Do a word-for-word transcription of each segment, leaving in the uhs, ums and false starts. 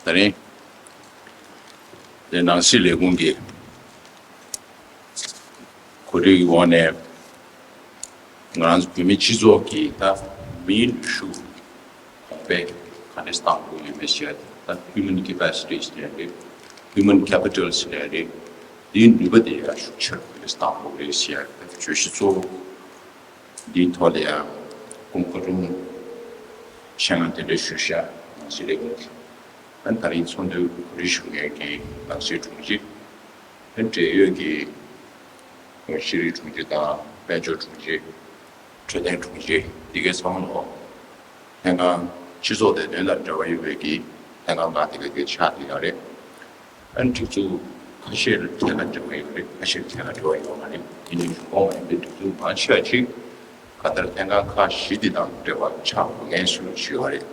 ད་རིང་དེ་ནང་སྲིད་ལས་ཁུངས་ཀྱི་གོ་སྒྲིག་འོག་ནས། ང་རང་ཚོ་བོད་མི་སྤྱི་ཚོགས་ཀྱི་ད་མིའི་ནུས་ཤུགས་གོང་འཕེལ་ག་འདྲས་གཏང་དགོས་ཡོད་མེད་ཟེར་ཡ་དེ། ད་human capacity ཟེར་ཡ་རེད། human capital ཟེར་ཡ་རེད། དེའི་ནུས་པ་དེ་ཡར་ཤུགས་ཆེ་རུ་ག་འདྲས་གཏང་དགོས་རེད་ཟེར་ཡ་དེ་བརྗོད་གཞི་གཙོ་བོ་འདིའི་ཐོག་ལ་ཡང་སྐུ་ངོ་བཀའ་དྲུང་ཆེ་ང་གདན་འདྲེན་ཞུས་ཤག་ནང་སྲིད་ལས་ཁུངས་ཀྱི། ཨ་ནི་ད་རིང་ཚོགས་འདུའི་གོ་སྒྲིག་ཞུ་མཁན་གྱི་ནང་སྲིད་དྲུང་ཆེ། ཨ་ནི་འབྲེལ་ཡོད་ཀྱི་ཤེས་རིག་དྲུང་ཆེ་དང་དཔལ་འབྱོར་དྲུང་ཆེ། འཕྲོད་བསྟེན་དྲུང་ཆེ། འདི་གའི་ཚང་མ་ལོ། ལྷན་ཁང་སྤྱི་ཚོགས་བདེ་དོན་དང་འབྲེལ་བ་ཡོད་པའི་གི་ལྷན་ཁང་ཁག་དེ་ག་གི་ཆགས་བསྡད་ཡོད་རེད། ཨ་ནི་སྒྲིག་འཛུགས་ཁ་ཤས་ལ་ཐད་ཀར་འབྲེལ་བ་ཡོད་རེད། ཁ་ཤས་ལ་ཐད་ཀར་འབྲེལ་བ་ཡོད་མ་རེད། དེ་ནི་གཞུང་ཁོངས་མ་ཡིན་པའི་སྒྲིག་འཛུགས་མང་ཆེ་བ་ཅིག་གང་ལྟར་ལྷན་ཁང་ཁག་བཞི་འདི་དང་འབྲེལ་བ་ཆགས་དགོས་མཁན་སུ་ཞིག་ཡོད་རེད།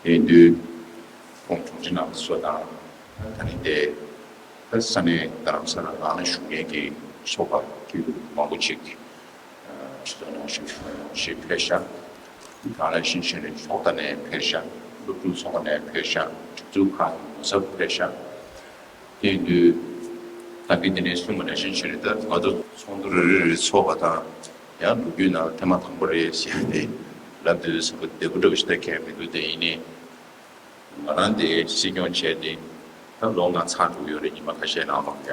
དེ་ཡིན་དུས་ཁོང་དྲུང་ཆེ་རྣམ་པ་ཚོ་དང་། ད་རིང་དེ་ད་ས་གནས་རྡ་རམ་ས་ལ་ནང་ལ་བཞུགས་མཁན་གྱི་ཚོགས་པ་མང་པོ་ཅིག་སྤྱི་ཚོགས་ནང་བཞིན་ཞིག་ཕེབས་ཤག་གང་ལ་ཤིན་ཤིན་རིན་ཚོགས་ཐ་ནས་ཕེབས་ཤག་སློབ་ཕྲུག་ཚོགས་པ་ནས་ཕེབས་ཤག་སྒྲིག་འཛུགས་ཁག་གི་ངོ་ཚབ་ཕེབས་ཤག་དེ་ཡིན་དུས་ད་གིན་དེ་ནས་གསུངས་པ་ནང་བཞིན་བྱས་ནས། ད་ང་ཚོ་ཚོགས་འདུ་རེ་རེ་རེ་ཚོགས་པ་དང་། ཡང་ལོ་རྒྱུས་ནང་ཐེངས་མ་དང་པོ་རེད་ཟེར་ཏེ་ལབ་དུས་ཚོགས་པ་བདེ་པོ་འདྲ་བོ་ཞིག་ད་གས་མི་འདུག་དེ་ཡིན་ནའི་ང་རང་དེ་སྲིད་སྐྱོང་བྱས་ཏེ་ད་ལོ་ལྔ་ཚར་འགྲོ་ཡོད་རེད། ཉི་མ་ཁ་ཤས་ནང་ལོགས་ཡ།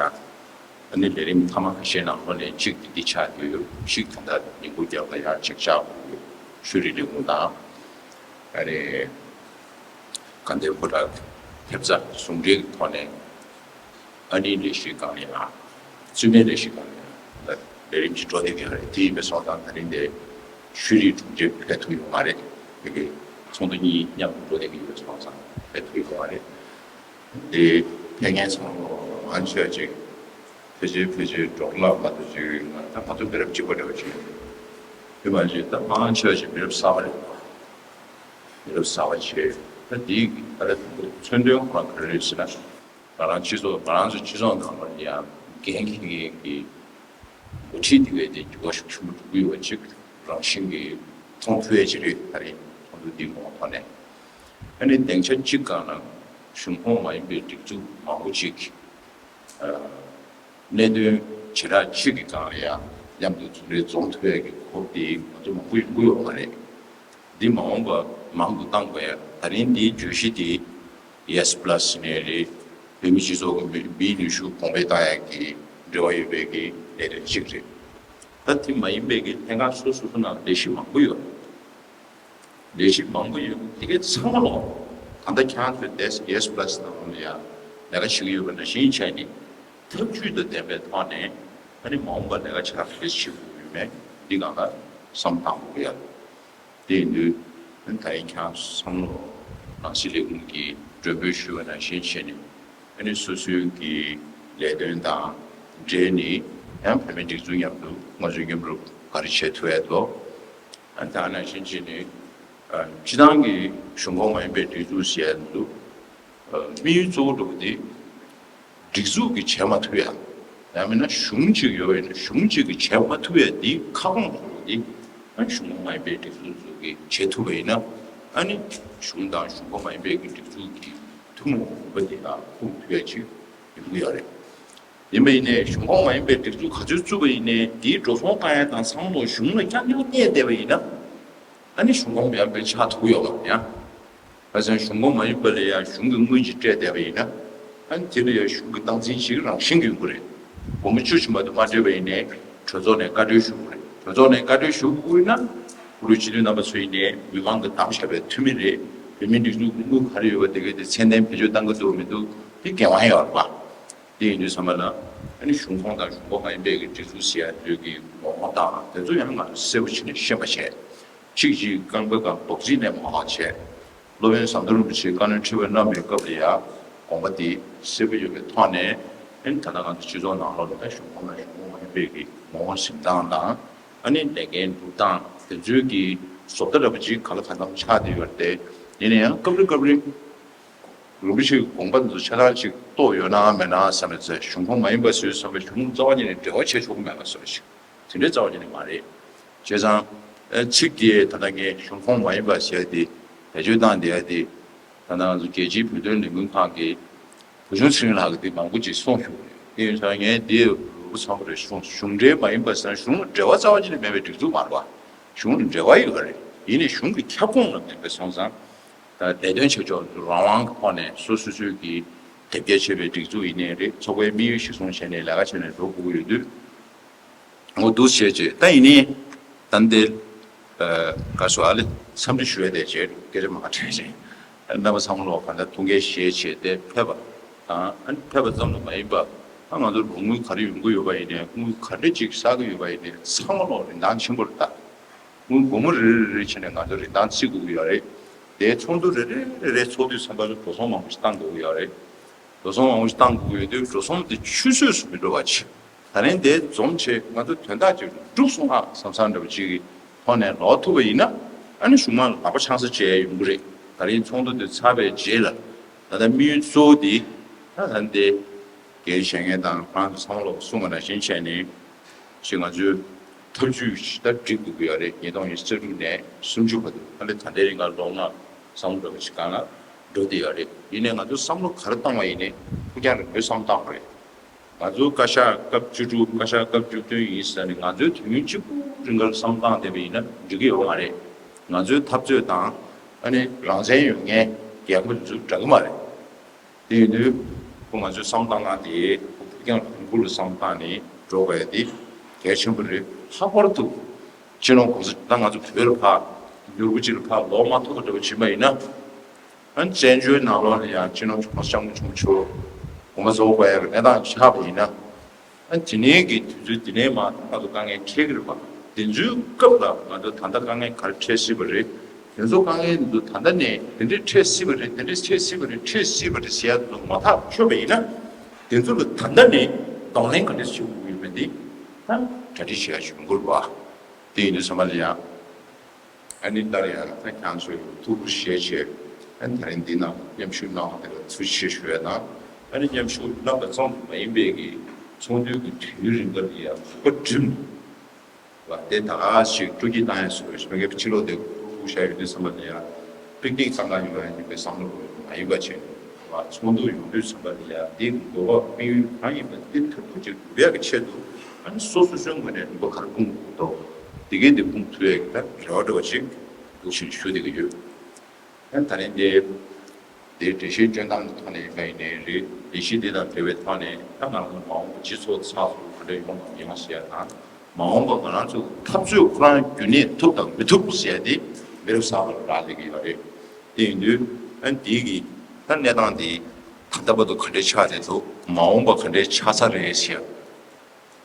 ཨ་ནི་ལས་རིམ་མཐའ་མ་ཁ་ཤས་ནང་ལོགས་ནས་གཅིག་དེ་འདི་ཆགས་བསྡད་ཡོད། གཅིག་ད་ལྟ་ཉིན་གུང་རྒྱབ་ལ་ཡར་གཅིག་ཆགས་དགོས་ཡོད། ཤེས་རིག་ལས་ཁུངས་དང་། ཨ་ནི་དགའ་ལྡན་ཕོ་བྲང་ཐེབས་རྩ་ཟུང་འབྲེལ་གྱི་ཐོག་ནས། ཨ་ནི་ལས་གཞི་སྒང་ལ་ཡང་། རྩིས་མེད་ལས་གཞི་སྒང་ལ་ཡང་ལས་རིམ་གྱི་འགྲོ་བསྡད་ཀྱི་ཡོད་རེད། དེ་ཡིན་པའི་སོང་ཙང་ད་རིང་དེ་ཤེས་རིག་དྲུང་ཆེ་ཕེབས་ཐུབ་ཡོད་མ་རེད། དེ་གའི་ཚོགས་འདུ་གཉིས་མཉམ་དུ་འགྲོ་བསྡད་ཀྱི་ཡོད་པའི་སོང་ཙང་ཕེབས་ཐུབ་ཡོད་མ་རེད། དེ་ཕེབས་མཁན་ཚང་མ་ལོ་མང་ཆེ་བ་ཅིག་ཕལ་ཆེར་ཕལ་ཆེར་འབྲོག་ལ་མ་གཏོགས་ཅིག་ད་ང་ཚོ་མི་རབས་གཅིག་པ་འདྲ་བོ་ཅིག་ཡོད་མ་རེད། ད་མང་ཆེ་བ་ཅིག་མི་རབས་གསར་པ་རེད། མི་རབས་གསར་པ་ཆེ། ད་འདི་ད་ལྟ་མཚོན་དོན་ཁོ་རང་ག་རེ་རེད་ཟེར་ན། ང་རང་སྤྱི་ཚོགས་ང་རང་ཚོ་སྤྱི་ཚོགས་ནང་ལོགས་ལ་ཡང་འགན་འཁྱེར་མཁན་གྱི་འགོ་ཁྲིད་དེ་གའི་དེ་འགྱུར་བ་ཤུགས་ཆེན་པོ་འགྲོ་གི་ཡོད་པ་ཅིག་རང་བཞིན་གྱིས་མཐོང་ཐུབ་ཡས་ཅིག་རེད། ད་རིང་ཚོགས་འདུ་འདིའི་ངོ་བོ་ཐོག་ནས། ཨ་ནི་སྡིངས་ཆ་གཅིག་སྒང་ལ་གཞུང་ཁོངས་མ་ཡིན་པའི་སྒྲིག་འཛུགས་མང་པོ་ཅིག་ཨ་གནད་དོན་བྱེ་བྲག་གཅིག་གི་སྒང་ལ་ཡང་མཉམ་དུ་ཚོགས་རེས་འཛོམས་ཐུབ་ཡས་ཀྱི་གོ་སྐབས་དེ་ང་ཚོ་མང་པོ་ཡོང་གི་ཡོད་མ་རེད། འདི་མ་འོངས་པ་མང་དུ་གཏང་དགོས་ཡ། ད་རིང་འདིའི་བརྗོད་གཞི་དེ་ཡེས་པ་ལ་སི་ནས་རེད། བོད་མི་སྤྱི་ཚོགས་ཀྱི་མི་མིའི་ནུས་ཤུགས་གོང་འཕེལ་གཏང་ཡ་གི་འབྲེལ་བ་ཡོད་པའི་གི་ལས་དོན་གཅིག་རེད། ད་དེ་མ་ཡིན་པའི་གི་ལྷན་ཁང་སོ་སོ་སོ་ནང་ལས་གཞི་མང་པོ་ཡོད། ལས་གཞི་མང་པོ་ཡོད། དེ་གའི་ཚང་མ་ལོ། ད་ལྟ་ཁྱེད་རང་ཚོའི་ཡེས་པ་ལ་སི་ནང་ལ་ཡ་ལས་ཀ་བྱེད་ཀྱི་ཡོད་པ་ནང་བཞིན་བྱས་ནས་ཐབས་ཇུས་དང་ལྡན་པའི་ཐོག་ནས་ཨ་ནི་མ་འོངས་པ་ལས་ཀ་ཆ་ཚང་བྱེད་དགོས་ཡོད་མེད་འདི་སྒང་ལ་བསམ་བཏང་དགོས་ཡ། དེ་ཡིན་དུས་ད་རིང་ཁྱེད་རང་ཚང་མ་ལོ་ནང་སྲིད་ལས་ཁུངས་ཀྱིས་མགྲོན་འབོད་ཞུས་པ་ནང་བཞིན་བྱས་ནས་ཨ་ནི་སོ་སོའི་གི་ལས་དོན་དང་འབྲེལ་ནས་ཡང་བོད་མིའི་སྒྲིག་འཛུགས་མཉམ་དུ་ང་ཚོས་མཉམ་རུབ་ག་རེ་བྱེད་ཐུབ་ཡ་འདུག་ཨ་ནི་ད་ནང་བཞིན་བྱས་ནས་ཨ་སྤྱི་བཏང་གི་གཞུང་ཁོངས་མ་ཡིན་པའི་སྒྲིག་འཛུགས་ཟེར་ཡ་འདུག་ཨ་དམིགས་ཡུལ་གཙོ་བོ་འདྲ་པོ་དེ། སྒྲིག་འཛུགས་ཀྱིས་བྱས་མ་ཐུབ་ཡ། ཡང་མིན་ན་གཞུང་གཅིག་ཡོད་པ་ཡིན་ན་གཞུང་གཅིག་གིས་བྱས་མ་ཐུབ་ཡ་འདིའི་ཁ་སྐོང་བཟོ་རྒྱུ་འདི་ཨ་གཞུང་ཁོངས་མ་ཡིན་པའི་སྒྲིག་འཛུགས་ཚོ་གིས་བྱེད་ཐུབ་པ་ཡིན་ན། ཨ་ནི་གཞུང་དང་གཞུང་ཁོངས་མ་ཡིན་པའི་གི་སྒྲིག་འཛུགས་ཀྱི་ཐུན་མོང་གི་ནུས་པ་འདི་ལ་ཁུངས་ཐུབ་ཡ་ཅིག་ཡོང་གི་ཡོད་རེད། ཡིན་པ་ཡིན་ནའི་གཞུང་ཁོངས་མ་ཡིན་པའི་སྒྲིག་འཛུགས་ག་ཚོད་བཙུགས་པ་ཡིན་ནའི་འདིའི་འགྲོ་སོང་བཏང་ཡ་དང་བསམ་བློ་གཞུང་ལ་རྐྱང་རྐྱང་བསྙད་བསྡད་པ་ཡིན་ན། ཨ་ནི་གཞུང་ཁོངས་མ་ཡིན་པའི་ཆགས་ཐུབ་ཡོད་མ་རེད་ཡ། ཁ་སང་གཞུང་ཁོངས་མ་ཡིན་པ་ལ་ཡང་གཞུང་གི་དངུལ་ཅིག་སྤྲད་བསྡད་པ་ཡིན་ན། ཨ་ནི་དེ་ལ་ཡང་གཞུང་གི་སྟངས་འཛིན་ཅིག་རང་བཞིན་གྱི་ཡོང་གི་རེད། སྒོར་མོ་བཅུ་ཞིག་མ་གཏོགས་མ་སྤྲད་པ་ཡིན་ནའི་གྲོས་ཚོགས་ནས་བཀའ་འཁྲོལ་ཞུ་དགོས་རེད། གྲོས་ཚོགས་ནས་བཀའ་འཁྲོལ་ཞུ་དགོས་ཡིན་ན། བོད་རིགས་སྤྱི་འཐུས་རྣམ་པ་ཚོ་ཡིན་ནའི་མི་མང་གིས་བདམས་བཞག་པའི་འཐུས་མི་རེད། བོད་མིའི་སྒྲིག་འཛུགས་ཀྱི་དངུལ་ག་རེ་ཡོད་པ་དེ་གའི་དེ་ཚད་ལྡན་བེད་སྤྱོད་གཏང་གི་འདུག་མི་འདུག་དེ་འགན་དབང་ཡོད་རེད་པ། དེ་ཡིན་དུས་ཙམ་པ་ལ་ཨ་ནི་གཞུང་ཁོངས་དང་གཞུང་ཁོངས་མ་ཡིན་པའི་གི་སྒྲིག་འཛུགས་ཟེར་ཡ་ཚོའི་གི་ངོ་བོ་དང་དེ་ཚོ་ཡང་ང་ཚོ་གསལ་པོ་བྱས་ནས་ཤེས་པ་བྱས། གཅིག་གཅིག་རྐང་པའི་སྒང་རྡོག་རྫིས་ནས་མ་བཀག་བྱས། སློབ་དཔོན་ཟམ་གདོང་རིན་པོ་ཆེས་བཀའ་བློན་ཁྲི་པ་གནང་བའི་སྐབས་ལ་ཡང་དགོངས་པ་དེ་གསལ་པོ་ཡོད་པའི་ཐོག་ནས། ཨ་ནི་ད་ལྟ་ང་ཚོ་སྤྱི་ཚོགས་ནང་ལོགས་ལ་ད་གཞུང་ཁོངས་དང་གཞུང་ཁོངས་མ་ཡིན་པའི་གི་ངོ་བོ་འཛིན་སྟངས་དང་། ཨ་ནི་ལས་འགན་སྒྲུབ་སྟངས་དེ་ཚོའི་གི་བཟོ་ལྟ་འདྲ་པོ་ཅིག་ག་ལ་གང་འཚམ་ཆགས་བསྡད་ཡོད་རེད་དེ། ཡིན་ན་ཡང་སྐབས་རེ་སྐབས་རེ། རིན་པོ་ཆེའི་དགོངས་པ་འདི་ཚོ་ཆ་ཚང་ཅིག་རྟོགས་ཡོད་ན་མེད་ན་བསམ་པའི་ཚེ། གཞུང་ཁོངས་མ་ཡིན་པ་ཟེར་བསམ་པའི་གཞུང་རྩ་བ་ཉིད་ནས་འབྲེལ་བ་བྱེད་ཆོག་གི་མེད་པ་བཟོ་ཞིག་དེ་འདྲའི་རྩ་བ་ཉིད་ནས་མ་རེད། བྱས་ཙང་། ཨ་ཚིག་དེ་ད་ལྟ་ངས་གཞུང་ཁོངས་མ་ཡིན་པ་ཟེར་ཏེ་བེད་སྤྱོད་བཏང་བསྡད་ཡ་དེ། ད་ལྟ་ང་ཚོ་རྒྱལ་སྤྱིའི་བོད་དོན་ལས་འགུལ་ཁང་གི་བུ་ཆུང་ཚེ་རིང་ལགས་ཀྱིས་འདི་མང་པོ་ཅིག་གསུངས་བཞུགས་རེད། དེ་ཡིན་ཙང་ངས་འདི་ལོ་ཚང་པོ་རེ་གསུངས། གཞུང་འབྲེལ་མ་ཡིན་པ་ཟེར་ན་གཞུང་ལ་འབྲེལ་བ་རྩ་བ་ཉིད་ནས་མེད་པའི་སྒྲིག་འཛུགས་མ་རེད་པ། གཞུང་ལ་འབྲེལ་བ་ཡོད་རེད། ཡིན་ནའི་གཞུང་གི་ཁྱབ་ཁོངས་ལ་མེད་པ་སོང་ཙང་། ད་བདེ་དོན་བྱེད་ཕྱོགས་རང་དབང་གི་ཐོག་ནས་སོ་སོ་སོའི་གི་དེབ་སྐྱེལ་བྱས་པའི་སྒྲིག་འཛུགས་ཡིན་ནའི་རེད། ཚོགས་པའི་དམིགས་ཡུལ་གཞིར་བཟུང་བྱས་ནས་ལས་ཀ་བྱས་ནས་འགྲོ་དགོས་ཀྱི་ཡོད་དུས། འོ་འདུག་བྱས་རྗེས་ད་ཡིན་ནའི་ད་འདི་ག་སོ་ཨ་ལེ་འཚམས་འདྲི་ཞུ་ཡ་དེ་རྗེས་སྐད་ཆ་མང་དྲགས་ཤིང་རྣམ་པ་ཚང་མ་ལོག་ག་འདྲ་ཐུགས་འགན་བཞེས་བྱས་ཏེ་ཕེབས་པ་དང་། ཨ་ནི་ཕེབས་པ་ཙམ་དུ་མ་ཡིན་པ། ད་ང་ཚོ་ལོ་དངུལ་ག་རེ་ཡོང་གི་ཡོད་པ་ཡིན་ནའི་དངུལ་ག་འདྲ་ཅིག་བསགས་ཀྱི་ཡོད་པ་ཡིན་ནའི་ཚང་མ་ལོག་རིན་ཐང་ཆེན་པོ་རེད། ད་དངུལ་སྒོར་མོ་རེ་རེ་རེ་བྱས་ནས་ང་ཚོ་རིན་ཐང་བརྩི་དགོས་ཀྱི་ཡོད་རེད། དེའི་ཚོགས་འདུ་རེ་རེ་རེ་རེ་ཚོགས་དུས་ཙམ་པ་ལ་འགྲོ་སོང་མང་པོ་ཞིག་བཏང་དགོས་ཀྱི་ཡོད་རེད། འགྲོ་སོང་མང་པོ་ཞིག་བཏང་དགོས་ཀྱི་ཡོད་དུས་འགྲོ་སོང་དེ་ཆུད་ཟོས་སུ་མི་འགྲོ་བ་བྱེད། ད་རིང་དེ་འཛོམས་བྱས་ང་ཚོ་དོན་དག་ཅིག་འགྲུབ་སོང་ཨ་བསམ་བསམ་འདྲ་པོ་ཅིག་གི་ཐོག་ནས་ལོག་ཐུབ་པ་ཡིན་ན། ཨ་ནི་གཞུང་མང་ལ་ལག་པ་འཆང་ས་བྱས་ཡོང་གི་རེད། ད་རིང་ཚོགས་འདུ་དེ་ཚར་བའི་རྗེས་ལ་ད་ལྟ་དམིགས་ཡུལ་གཙོ་བོ་དེ་ད་ད་འདི་འགན་བཞེས་མཁན་དང་ཁོ་རང་ཚོ་ཚང་མ་ལོག་གསུངས་པ་ནང་བཞིན་བྱས་ནས་ཅིག་ང་ཚོའི་ཐབས་ཇུས་ཤིག་ད་སྒྲིག་དགོས་ཀྱི་ཡོད་རེད། ཉིས་སྟོང་ཉི་ཤུ་རྩ་དྲུག་ནས་སུམ་ཅུ་བར་དུ། ཨ་ནི་ད་ལྟའི་རིང་ལ་ལོ་ལྔ་བསམ་བློ་འདྲ་པོ་ཞིག་སྒང་ལ་འགྲོ་བསྡད་ཡོད་རེད། ཡིན་ནའི་ང་ཚོ་བསམ་བློ་ག་རེ་བཏང་བ་ཡིན་ནའི་ཕུགས་རྒྱང་རིང་པོའི་བསམ་བློ་བཏང་དགོས་རེད། ང་ཚོ་བཀའ་ཤག་སྐབས་བཅུ་དྲུག་བཀའ་ཤག་སྐབས་བཅུ་བདུན་ཡིན་ཟེར་ནས་ང་ཚོའི་དུས་ཡུན་གཅིག་པུ་རིང་གར་བསམ་བཏང་བསྡད་པ་ཡིན་ན་འགྲིག་གི་ཡོད་མ་རེད། ང་ཚོའི་འཐབ་རྩོད་དང་ཨ་ནི་རང་བཙན་ཡོད་མཁན་རྒྱལ་ཁབ་ཚོ་འདྲ་གི་མ་རེད། དེ་ཡིན་དུས་ཁོ་ང་ཚོའི་བསམ་བཏང་སྟངས་དེ་ཁོ་ཕུགས་རྒྱང་རིང་པོ་ལ་བསམ་བཏང་ནས་འགྲོ་དགོས་ཡ་དེ་གལ་ཆེན་པོ་རེད། ལྷག་པར་དུ་སྤྱི་ནོར་གོང་ས་ད་ང་ཚོ་བོད་ལ་ཕར་མྱུར་པོ་ཅིག་ལ་ཕར་ལོག་མ་ཐུབ་པ་འདྲ་པོ་བྱུང་པ་ཡིན་ན། ཨ་ནི་བཙན་བྱོལ་ནང་ལོགས་ལ་ཡང་སྤྱི་ནོར་གོང་ས་སྐྱབས་མགོན་ཆེན་པོ་མཆོག་དགོངས་པ་རྫོགས་དགོས་ཡ་གི་གནས་སྟངས་ཆགས་པ་ཡིན་ན། ཨ་དེ་ནས་ཀྱི་དུས་ཚོད་དེ་ནས་མ་ང་ཚོ་དཀའ་ངལ་འཕྲད་ཀྱི་རེད་པ། དེ་ཚོའི་སྐབས་ལ་ང་ཚོ་ད་ལྟ་དཀའ་ངལ་ག་རེ་འཕྲད་སྲིད་པ་རེད། དེ་ཚོ་དཀའ་ངལ་འདི་ཚོ་ད་ལྟ་ནས་དེ་འདྲས་འཕྲད་སྲིད་པ་རེད། དེ་འདྲས་འཕྲད་སྲིད་པ་རེད། འཕྲད་སྲིད་པ་རེད་ཟེར་ཡ་དེ་ཚོ་ངོ་ཐག་ཆོད་པ་ཡིན་ན། དེ་ཚོ་ལ་ད་ལྟ་ནས་གདོང་ལེན་ག་འདྲས་བྱེད་དགོས་ཡོད་མེད་འདི་ད་གྲ་སྒྲིག་བྱེད་ཡ་ཞིག་ཡོང་དགོས་རེད་པ། དེ་ཡིན་དུས་ཙམ་པ་ལ་ཡང་། ཨ་ནི་ལྟར་ཡང་ད་ཁྱེད་ཚོས་ཐུགས་ཁུར་བཞེས་བྱས། ཨ་ནི་ད་རིང་འདི་ནང་མཉམ་ཞུགས་གནང་བ་དེ་ལ་ཐུགས་རྗེ་ཆེ་ཞུ་ཡ་དང་། ཨ་ནི་མཉམ་ཞུགས་གནང་བ་ཙམ་དུ་མ་ཡིན་པའི་གི་ཚོགས་འདུའི་གི་དུས་ཡུན་རིང་པ་འདི་ཡང་ལུས་པ་བསྒྲིམས་བ་དེ་ད་ག་ཞིག་སྤྲོ་སྐྱིད་བཏང་ཡ་བཟོ་བའི་ཕྱི་ལོགས་དེ་ཐུགས་ཁུར་བཞག་ཡོད་དུས་ཙམ་པ་ལ་ཡང་པིག་ནིག་བཏང་ག་ཡོང་ཡ་ཡིན་པའི་བསམ་བློ་མ་ཡིན་པ་བྱས། ཚོགས་འདུ་ཡོང་དུས་ཙམ་པ་ལ་ཡང་འདི་དགོས་པ་དམིགས་ཡུལ་གང་ཡིན་པ་འདི་ཐབས་ཁུར་ཅིག་སྒྲུབ་ཡག་གི་ཆེད་དུ། ཨ་ནི་སོ་སོ་སོའི་ངོས་ནས་ནུས་པ་ག་རེ་སྤུངས་དགོས་འདུག་འདི་གས་འདི་སྤུངས་ཐུབ་ཡག་གི་ད་རེ་བ་འདྲ་བ་ཅིག་འདུག་བཞིན་ཞུ་བསྡད་ཀྱི་ཡོད། ཨ་ནི་ད་ནི་འདི་འདི་འགྲེལ་བཤད་སྐྱོན་སྟངས་ཀྱི་ཐོག་ནས་ཡིན་པ་ཡིན་ནའི་རེད། ལས་གཞི་འདི་དང་འབྲེལ་བའི་ཐོག་ནས་ད་ང་ཚོ་མ་འོངས་པ་སྤྱི་ཚོགས་ཚགས་ཚུད་ག་འདྲ་ཡོང་བ་ཡང་ཟེར་ཡ་དང་། མ་འོངས་པ་ང་རང་ཚོ་འཐབ་རྩོད་ཁོ་རང་རྒྱུན་གནས་ཐུབ་དང་མི་ཐུབ་ཟེར་ཡ་དེ་མི་རབས་གསར་པ་ལ་རག་ལས་ཀྱི་ཡོད་རེད། དེ་ཡིན་དུས་ཨ་ནི་དེའི་གི་ད་གནས་སྟངས་དེ་ད་ལྟ་བར་དུ་ག་འདྲས་ཆགས་བསྡད་འདུག་མ་འོངས་པ་ག་འདྲས་ཆགས་ས་རེད་ཟེར་ཡ།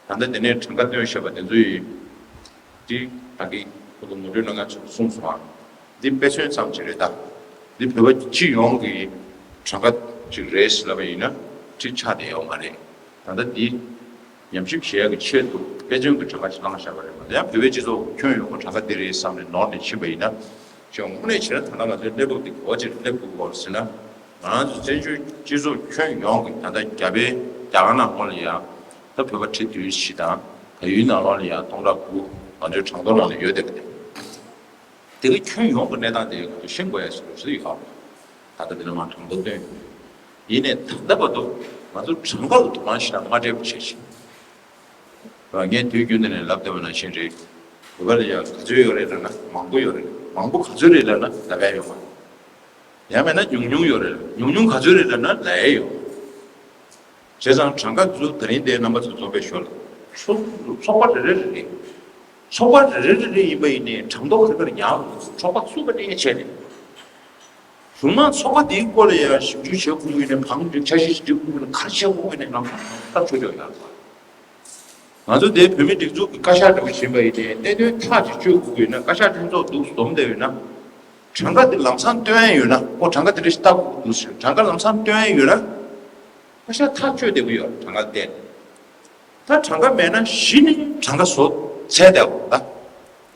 ད་ལྟ་དེ་ནས་གྲངས་ཀ་བཏོན་བཞག་པ་དེ་ཚོ་ཡི་དེ་ད་གི་ཁོ་ཚོ་ངོ་སྤྲོད་གནང་མཁན་ཚོས་གསུངས་སོང་ཨ། འདི་དཔེ་མཚོན་ཙམ་ཅིག་རེད་ད། འདི་བོད་པ་སྤྱི་ཡོངས་ཀྱི་གྲངས་ཀ་ཅིག་རེད་ཟེར་ལབ་པ་ཡིན་ན་ཁྲིམས་ཆགས་བསྡད་ཡོད་མ་རེད། ད་ལྟ་འདི་ཉམས་ཞིབ་བྱེད་ཡག་གི་ཆེད་དུ་དཔེ་མཚོན་གྱི་གྲངས་ཀ་ཅིག་བླངས་བཞག་པ་རེད་མ་གཏོགས། ཡང་བོད་པའི་སྤྱི་ཚོགས་ཁྱོན་ཡོངས་ཀྱི་གྲངས་ཀ་འདི་རེད་བསམ་ནས་ནོར་ནས་ཕྱིན་པ་ཡིན་ན། ཅིག་དངོས་གནས་བྱས་ན་ད་ལྟ་ང་ཚོའི་གནས་བབ་འདི་ག་པར་ཅིག་སླེབས་དགོས་པ་རེད་ཟེར་ན། ང་རང་ཚོ་བཙན་བྱོལ་སྤྱི་ཚོགས་ཁྱོན་ཡོངས་ཀྱི་ད་ལྟ་རྒྱ་བལ་རྒྱ་གར་ནང་ཁོངས་ལ་ཡང་ད་བོད་པ་ཁྲི་བདུན་བཞི་དང་བལ་ཡུལ་ནང་ལོགས་ལ་ཡང་སྟོང་ཕྲག་དགུ་ང་ཚོའི་གྲངས་ཐོ་ནང་ལ་ཡོད་བསྡད་པ་རེད། དེ་ག་ཁྱོན་ཡོངས་ཀྱི་གནས་སྟངས་དེ་ང་ཚོ་ཤེས་དགོས་ཡ་ཞིག་རེད་ཟེར་ཡོད། ད་ལྟ་འདི་ལ་མ་གྲངས་ཐོ་བཏོན་ཡོད། ཡིན་ནའི་ད་ལྟ་བར་དུ་ང་ཚོ་གྲངས་ཀ་ལ་དོ་སྣང་ཞེ་དྲག་མ་སྤྲད་པ་བྱས་ཤིང་། ངས་དུས་རྒྱུན་དུ་ནས་ལབ་བསྡད་པ་ནང་བཞིན་རེད། བོད་པ་ལ་ཡང་ག་ཚོད་ཡོད་རེད་ལབ་ན་མང་པོ་ཡོད་རེད། མང་པོ་ག་ཚོད་རེད་ལབ་ན་ད་ག་ཡོད་མ་རེད། ཡང་མེད་ན་ཉུང་ཉུང་ཡོད་རེད། ཉུང་ཉུང་ག་ཚོད་རེད་ལབ་ན་ལ་ཡ་ཡོད། བྱས་ཙང་གྲངས་ཀ་ཚོ་ད་རིང་དེ་རྣམ་པ་ཚོ་འཛོམས་པའི་ཞོར་ལ་ཚོགས་ཚོགས་པ་རེ་རེ་རེ་རེ། ཚོགས་པ་རེ་རེ་རེ་རེ་ཡིན་པ་ཡིན་ནའི་གྲངས་ཐོ་རེ་རེར་ཉར་འོང་། ཚོགས་པ་བཙུགས་པ་ནས་བྱས་ནས། གཞུང་མང་ཚོགས་པ་དེའི་སྐོར་ལ་ཡང་ཞིབ་འཇུག་བྱེད་དགོས་ཀྱི་ཡོད་ནའི་གང་འདྲ་འཆར་གཞི་ཞིག་འབྲི་དགོས་ཀྱི་ཡོད་ནའི་ག་རེ་བྱེད་དགོས་ཀྱི་ཡོད་ནའི་ནང་ལྟར་ཆོས་ཕྱོགས་ཡོད་རེད། ང་ཚོ་དེ་བོད་མི་སྒྲིག་འཛུགས་ཀྱི་བཀའ་ཤག་འདྲ་པོ་ཞིག་ཡིན་པ་ཡིན་ནའི་གནད་དོན་ཐག་ཅིག་གཅོད་དགོས་ཀྱི་ཡོད་ན། བཀའ་ཤག་ལྷན་ཚོགས་འདུག་འཛོམས་བསྡད་ཡོད་ན། གྲངས་ཀ་དེ་ལམ་སང་བཏོན་ཡ་ཡོད་ན། ཁོ་གྲངས་ཀ་དེ་འདྲ་ཞིག་བལྟ་དགོས་འདུག་ཟེར། གྲངས་ཀ་ལམ་སང་བཏོན་ཡ་ཡོད་ན། བཀའ་ཤག་ཐག་གཅོད་བསྡད་ཀྱི་ཡོད་རེད། གྲངས་ཀ་བལྟས་ནས། ད་གྲངས་ཀ་མེད་ན་གཞི་ནས་གྲངས་ཀ་བཟོ་ཚར་བསྡད་དགོས་རེད་ད།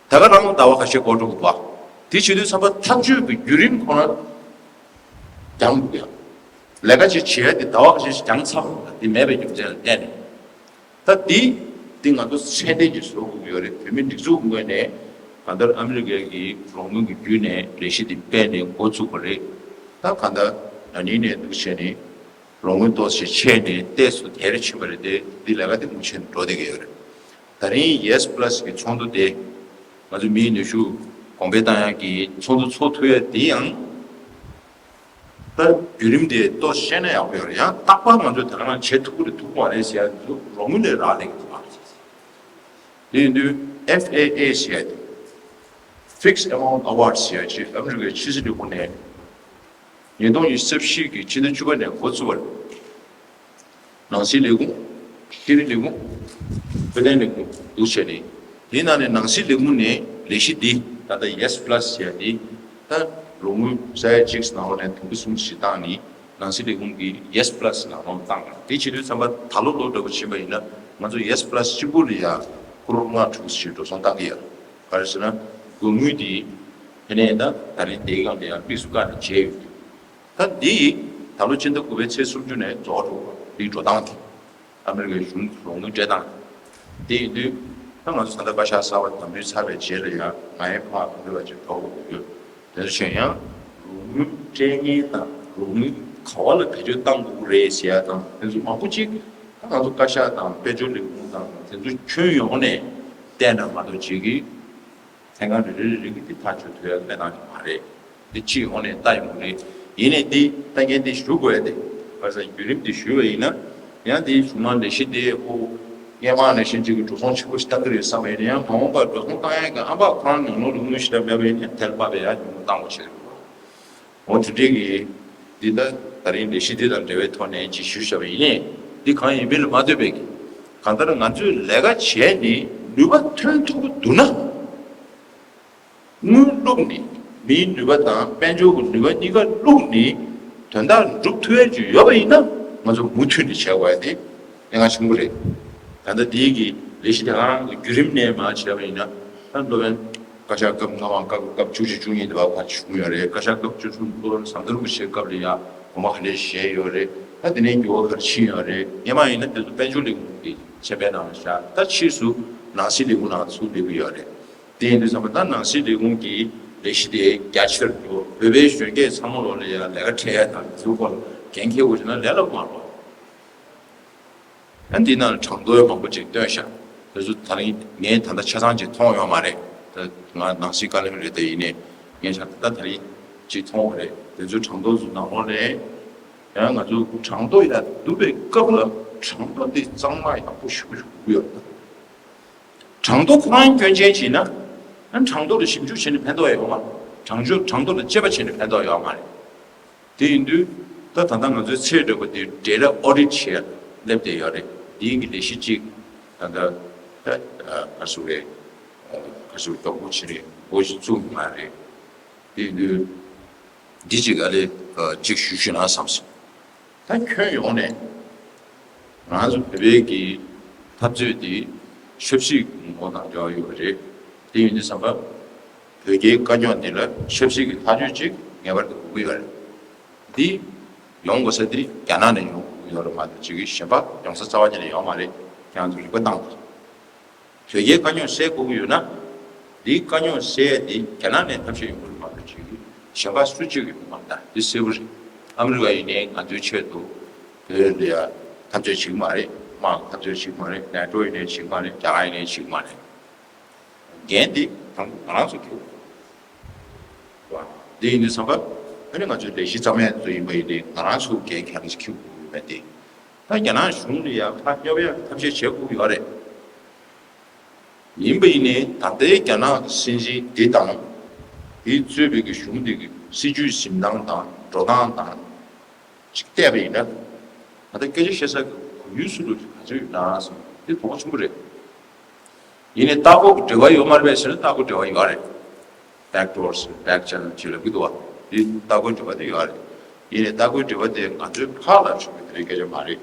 ད་ག་རང་ལ་ཟླ་བ་ཁ་ཤས་འགོར་འགྲོ་གི་འདུག་བ། དེ་བྱེད་དུས་ཙམ་པ་ཐག་གཅོད་ཀྱི་བརྒྱུད་རིམ་ཁོ་ན་འགྱངས་འདུག་ཡ། ལས་ཀ་ཅིག་བྱེད་ཡ་དེ་ཟླ་བ་ཁ་ཤས་ཤིག་འགྱངས་ཚར་བ་རེད། དེ་མེད་པའི་རྒྱུ་མཚན་ལ་བརྟེན་ནས། ད་འདི་འདི་ང་ཚོ་ཚད་ལྡན་གྱི་བཟོ་དགོས་ཀྱི་ཡོད་རེད། བོད་མི་སྒྲིག་འཛུགས་ངོས་ནས་གང་ལྟར་ཨ་མི་རི་ཀའི་གི་རོགས་དངུལ་གྱི་བརྒྱུད་ནས་ལས་གཞི་འདི་སྤེལ་ནས་འགོ་བཙུགས་པ་རེད། ད་གང་ལྟར་ན་ནིང་ནས་འདུག་བྱས་ནས་རོགས་དངུལ་ཏོག་ཙམ་ཆད་ནས་ཏོག་ཙམ་དལ་ཕྱིན་པ་རེད་དེ། འདི་ལས་ཀ་དེ་མུ་མཐུད་འགྲོ་བསྡད་ཀྱི་ཡོད་རེད། ད་རིང་ཡེས་པ་ལ་སི་གི་ཚོགས་འདུ་དེ་ང་ཚོ་མིའི་ནུས་ཤུགས་གོང་འཕེལ་བཏང་ཡག་གི་ཚོགས་འདུ་ཚོགས་ཐུབ་ཡག་དེ་ཡང་། ད་བརྒྱུད་རིམ་དེ་ཏོག་ཙམ་ཤེས་ན་ཡག་པོ་ཡོད་རེད། ཡང་རྟག་པར་ང་ཚོས་དེ་ག་རང་བྱེད་ཐུབ་ཀྱི་རེད་ཐུབ་ཀྱི་མ་རེད་ཟེར་ཡག་དེ་ཚོ་རོགས་དངུལ་ལས་རག་ལས་ཀྱི་འདུག་ག། དེ་ཡིན་དུས་ཨེཕ་ཨེ་ཨེ་ཟེར་ཡག་དེ། Fixed Amount Award ཟེར་ཡག་ཅིག་ཨ་མི་རི་ཀའི་ཕྱི་སྲིད་ལས་ཁུངས་ནས་ཉིས་སྟོང་ཉི་ཤུ་རྩ་བཞི་གི་ཕྱི་ཟླ་བཅུ་པ་ནས་འགོ་བཙུགས་པ་རེད། ནང་སྲིད་ལས་ཁུངས། ཤེས་རིག་ལས་ཁུངས། འཕྲོད་བསྟེན་ལས་ཁུངས་འདུག་བྱས་ནས། དེའི་ནང་ནས་ནང་སྲིད་ལས་ཁུངས་ནས་ལས་གཞི་འདི་ད་ལྟ་ཡེས་པ་ལ་སི་ཟེར་ཡག་འདི། ད་རོགས་དངུལ་ས་ཡ་གཅིག་ནང་ལོགས་ནས་དུམ་བུ་གསུམ་ཞིག་བཏང་ནས་ནང་སྲིད་ལས་ཁུངས་ཀྱིས་ཡེས་པ་ལ་སི་ནང་ལོགས་བཏང་བ་དེ་བྱེད་དུས་ཙམ་པ། ད་ལོ་ལོ་འདྲ་པོ་ཕྱིན་པ་ཡིན་ན་ང་ཚོ་ཡེས་པ་ལ་སི་གཅིག་པུ་ལ་ཡ་ཀོ་རོར་ལྔ་དྲུག་ཞིག་འགྲོ་སོང་བཏང་གི་ཡོད། ག་རེ་ཟེར་ན་དགོས་དངུལ་འདི་དེ་ནས་ད་ད་རིང་དེའི་སྒང་ལ་ཡ་དམིགས་སུ་བཀར་ནས་བྱས་ཡོད། ད་འདི་ད་ལོ་ཕྱི་ཟླ་དགུ་པའི་ཚེས་སུམ་ཅུ་ནས་རྫོགས་འགྲོ་བ་འདི་འགྲོ་སྟངས་དེ། ཨ་མི་རི་ཀའི་གཞུང་རོགས་དངུལ་སྤྲད་སྟངས་དེ་ཡིན་དུས། ད་ང་ཚོ་ད་ལྟ་བཀའ་ཤག་གསར་པ་གདམ་འཐུས་ཚར་བའི་རྗེས་ལ་ཡང་ང་ཡི་ཕར་ག་འདྲ་བ་ཅིག་འགྲོ་དགོས་ཀྱི་ཡོད། དེ་ཚོ་བྱས་ཡང་རོགས་དངུལ་སྤྲད་མཁན་དང་རོགས་དངུལ་ག་བ་ལ་བེད་སྤྱོད་གཏང་དགོས་ཀྱི་རེད་ཟེར་ཡ་དང་། དེ་ཚོ་མང་པོ་ཅིག་ད་ང་ཚོ་བཀའ་ཤག་དང་དཔལ་འབྱོར་ལས་ཁུངས་དང་དེ་ཚོ་ཁྱོན་ཡོངས་ནས་བལྟས་ན་མ་གཏོགས་ཅིག་གི་ལྷན་ཁང་རེ་རེ་རེ་རེ་གིས་འདི་ཐག་གཅོད་ཐུབ་ཡ་གནས་སྟངས་ཅིག་མ་རེད། འདི་སྤྱི་ཡོངས་ནས་ལྟ་ཡོང་གི་རེད། ཡིན་ནའི་འདི་ལྟ་མཁན་འདི་ཞུ་དགོས་ཡ་དེ། བར་སང་བརྒྱུད་རིམ་འདི་ཞུས་པ་ཡིན་ན། ཡང་འདི་གཞུང་མང་ལས་གཞི་འདི་ཨོ་སྔོན་མ་ནང་བཞིན་ཅིག་གི་འགྲོ་སོང་ཆེན་པོ་ཞིག་བཏང་གི་རེད་བསམ་པ་ཡིན་ན། ཡང་མ་འོངས་པར་འགྲོ་སོང་བཏང་ཡ་གི་ཨམ་ཕོག་ཁོ་རང་ནང་ལོགས་ལ་དངུལ་ཞེ་དྲག་མེད་པ་ཡིན་ན་ཐལ་པ་བས་ཡ་ཉུང་ཉུང་བཏང་བ་བྱེད་རེད། འོ་དེ་འདྲའི་གི་འདི་ད་ད་རིང་ལས་གཞི་འདི་དང་འབྲེལ་བའི་ཐོག་ནས་ཅིག་ཞུས་བཞག་པ་ཡིན་ནའི། འདི་གང་ཡིན་པའི་ལ་མ་ལྟོས་པའི་གི། གང་ལྟར་ང་ཚོས་ལས་ཀ་བྱས་ནས་ནུས་པ་ཐོན་ཐུབ་ཀྱི་འདུག་ན། དངུལ་བླུགས་ནས་མིའི་ནུས་པ་དང་དཔལ་འབྱོར་གྱི་ནུས་པ་གཉིས་ཀ་བླུགས་ནས་དོན་དག་འགྲུབ་ཐུབ་ཡ་ཅིག་ཡོད་པ་ཡིན་ན། ང་ཚོ་མུ་མཐུད་ནས་བྱེད་དགོས་ཡ་དེ་གནད་འགག་ཆེན་པོ་རེད། ད་ལྟ་འདིའི་གི་ལས་གཞི་དེ་ག་རང་གི་བརྒྱུད་རིམ་ནས་མར་བྱས་པ་ཡིན་ན། ད་སློབ་དཔོན་བཀའ་ཤག་སྐབས་ལྔ་པའམ་སྐབས་བཅུ་གཅིག་བཅུ་གཉིས་དེ་བར་བར་བྱུང་ཡོད་རེད། བཀའ་ཤག་སྐབས་བཅུ་གསུམ་སློབ་དཔོན་ཟམ་གདོང་རིན་པོ་ཆེའི་སྐབས་ལ་ཡ་དགོངས་པ་ག་འདྲས་བཞེས་ཡོད་རེད། ད་དེ་ནས་འགྱུར་བ་ག་རེ་ཕྱིན་ཡོད་རེད། སྔོན་མ་ཡིན་ན་དེ་ཚོ་དཔལ་འབྱོར་ལས་ཁུངས་ཀྱི་མཆན་བུའི་ནང་བཞག་ད་ཕྱིས་སུ་ནང་སྲིད་ལས་ཁུངས་ནང་ཚུར་སླེབས་ཀྱི་ཡོད་རེད། དེ་ཡིན་དུས་ཙམ་པ་ད་ནང་སྲིད་ལས་ཁུངས་ཀྱི་ལས་གཞི་དེ་རྒྱ་ཆེར་འགྲོ། བོད་པའི་གཞོན་སྐྱེས་ཚང་མ་ལོག་ལ་ཡ་ལས་ཀ་འཕྲད་ཡ་དང་དེ་ཚོའི་སྐོར་ལ་འགན་འཁྱེར་དགོས་བྱུང་ན་ལས་སླ་པོ་མ་རེད། ཨ་འདི་ནང་ལ་གྲངས་ཐོ་མང་པོ་ཅིག་བཏོན་ཤག་དེ་ཚོ་ད་རིང་ངས་ད་ལྟ་ཆ་ཚང་ཅིག་མཐོང་ཡོད་མ་རེད། ད་ང་ནང་སྲིད་བཀའ་བློན་རེད། དེ་ཡིན་ནའི་ངས་ཆ་ད་ལྟ་ད་རིང་ཅིག་མཐོང་བ་རེད། དེ་ཚོའི་གྲངས་ཐོ་ཚོ་ནང་ལོགས་ནས་ཡང་ང་ཚོ་གྲངས་ཐོ་ཡར་བསྡུ་བའི་སྐབས་ལ་གྲངས་ཐོ་དེ་གཙང་མ་ཡག་པོ་ཞེ་པོ་ཞིག་དགོས་ཡོད་ད། གྲངས་ཐོ་ཁོ་རང་སྐྱོན་ཅན་བྱས་ན། ཨ་གྲངས་ཐོ་ལ་ཞིབ་འཇུག་བྱས་ནས་ཕན་ཐོགས་ཡོད་མ་རེད། གྲངས་ཆོས་གྲངས་ཐོ་ལ་དཔྱད་པ་བྱས་ནས་ཕན་ཐོགས་ཡོད་མ་རེད། དེ་ཡིན་དུས་ད་ད་ལྟ་ང་ཚོའི་ཚད་འདྲ་པོ་དེ་data audit བྱས་སླེབས་བསྡད་ཡོད་རེད། དེའི་གི་ལས་གཞི་གཅིག་ད་ལྟ་ད་ག་སུ་རེད། ག་སུ་རེད། ཏོག་པོ་ཆེ་རེད། འོ་ཞིག་བཙུགས་མ་རེད། དེ་ཡིན་དུས་འདི་གཅིག་ཨ་ལས་གཅིག་ཞུ་ཞུ་ན་བསམ་སོང་། ད་ཁྱོན་ཡོངས་ནས་ང་ཚོ་བོད་པའི་གི་འཐབ་རྩོད་དེ་ཆབ་སྲིད་ངོ་བོ་དང་འབྲེལ་བ་ཡོད་པ་རེད། དེ་ཡིན་དུས་ཙམ་པ་བོད་རྒྱའི་དཀའ་རྙོག་འདི་ལ་ཆབ་སྲིད་ཀྱི་ཐག་གཅོད་ཅིག་ངེས་པར་དུ་དགོས་ཀྱི་ཡོད་རེད། འདི་ཡོང་དགོས་ས་དེ་རྒྱ་ནག་ནས་ཡོང་དགོས་ཀྱི་ཡོད་རེད་མ་གཏོགས་ཅིག་གི་གཞན་པ་ཡོང་ས་རྩ་བ་ཉིད་ནས་ཡོད་མ་རེད། ཁྱེད་རང་ཚོ་རིག་པ་བཏང་དགོས། བོད་རྒྱའི་དཀའ་རྙོག་སེལ་དགོས་ཀྱི་ཡོད་ན། འདིའི་དཀའ་རྙོག་སེལ་ཡ་འདི་རྒྱ་ནག་ནས་ཐབས་ཤེས་ཡོང་གི་རེད་མ་གཏོགས་ཅིག་གཞན་པ་སུ་གཅིག་ཡོང་གི་མ་རེད། ད་འདི་གསལ་པོ་རེད། ཨ་མི་རི་ཀ་ཡིན་ནའི་ང་ཚོའི་ཆེད་དུ་བོད་ལ་ཡ་འཐབ་རྩོད་བྱེད་ཀྱི་མ་རེད། དམག་གི་འཐབ་རྩོད་བྱེད་ཀྱི་མ་རེད། ནེ་ཊོ་ཡིན་ནའི་བྱེད་ཀྱི་མ་རེད། རྒྱ་གར་ཡིན་ནའི་བྱེད་ཀྱི་མ་རེད། འགན་འདི་དང་པོ་ང་རང་ཚོ་འཁྱེར་དགོས། འདི་ཡིན་དུས་ཙམ་པ་ཨ་ནི་ང་ཚོའི་ལས་གཞི་རྩ་མེད་ཚོ་ཡིན་པ་ཡིན་ནའི་ང་རང་ཚོ་འགན་གང་ཞིག་འཁྱེར་དགོས་ཡོད་མེད་དེ། ད་རྒྱ་ནག་གཞུང་ལ་ཡང་ཕར་སྙོབ་ཡག་ཐབས་ཤེས་བྱེད་དགོས་ཀྱི་ཡོད་རེད། ཡིན་པ་ཡིན་ནའི་ད་ལྟའི་རྒྱ་ནག་གི་སྲིད་འཛིན་འདི་དང་། དེས་གཙོས་པའི་གི་གཞུང་འདི་གི་སྲིད་ཇུས་འཛིན་སྟངས་དང་འགྲོ་སྟངས་དང་ཅིག་བལྟས་པ་ཡིན་ན། ད་ལྟ་སྐད་ཆ་བཤད་ས་གི་གོ་ཡུལ་སུ་ལ་ག་ཚོད་ཡོད་ན་བསམ་དེ་དོགས་པ་ཆེན་པོ་རེད། ཡིན་ནའི་ལྟ་སྐོར་གྱི་འབྲེལ་བ་ཡོད་མ་རེད་པས་ཟེར་ན་ལྟ་སྐོར་འབྲེལ་བ་ཡོད་རེད། Back doors, back channel ཅེས་ལབ་ཀྱི་འདུག་བ། འདི་ལྟ་སྐོར་འབྲེལ་བ་དེ་ཡོད་རེད། ཡིན་ནའི་ལྟ་སྐོར་འབྲེལ་བ་དེ་ང་ཚོའི་ཕར་ལ་ཞུགས་པའི་དེ་རིང་སྐད་ཆ་མ་རེད།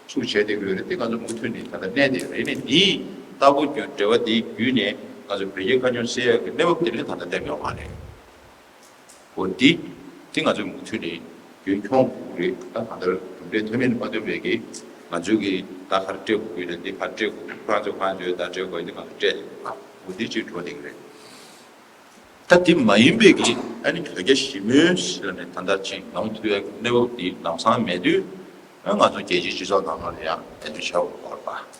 ཚུགས་བྱས་བསྡད་ཀྱི་ཡོད་རེད། དེ་ང་ཚོ་མུ་མཐུད་ནས་ད་ལྟ་གནས་བསྡད་ཡོད་རེད། ཡིན་ནའི་འདིའི་ལྟ་སྐོར་གྱི་འབྲེལ་བ་དེའི་བརྒྱུད་ནས་ང་ཚོ་བོད་རྒྱའི་དཀའ་རྙོག་སེལ་ཡག་གི་གནས་བབ་དེ་ལས་ད་ལྟ་སླེབས་ཡོད་མ་རེད། འོ་འདི་དེ་ང་ཚོས་མུ་མཐུད་ནས་རྒྱུན་འཁྱོངས་དགོས་ཀྱི་རེད། ད་གང་ལྟར་གྲུབ་འབྲས་ཐོན་མིན་མ་ཐོན་པའི་གི་ང་ཚོས་གི་ད་ག་རེ་སྤྲད་དགོས་ཀྱི་རེད། འདི་ག་རེ་སྤྲད་དགོས་ཀྱི། ཁོ་རང་ཚོས་གང་བྱོས་ད་སྤྲད་དགོས། འདི་ང་ཚོས་སྤྲད་དེ་འོ་འདི་ཅིག་འགྲོ་བསྡད་ཀྱི་རེད། ད་དེ་མ་ཡིན་པའི་གི་ ཨ་ནི་བོད་རྒྱ་ཞི་མོལ་ཟེར་ནས་ད་ལྟ་ཅིག་ཡོང་ཐུབ་ཡ་གནས་བབ་འདི་ལམ་སང་མེད་དུས། ཨ་ང་ཚོ་རྒྱལ་སྤྱིའི་སྤྱི་ཚོགས་ནང་ལོགས་ལ་ཡང་འབད་བརྩོན་བྱ་དགོས་པ་རེད་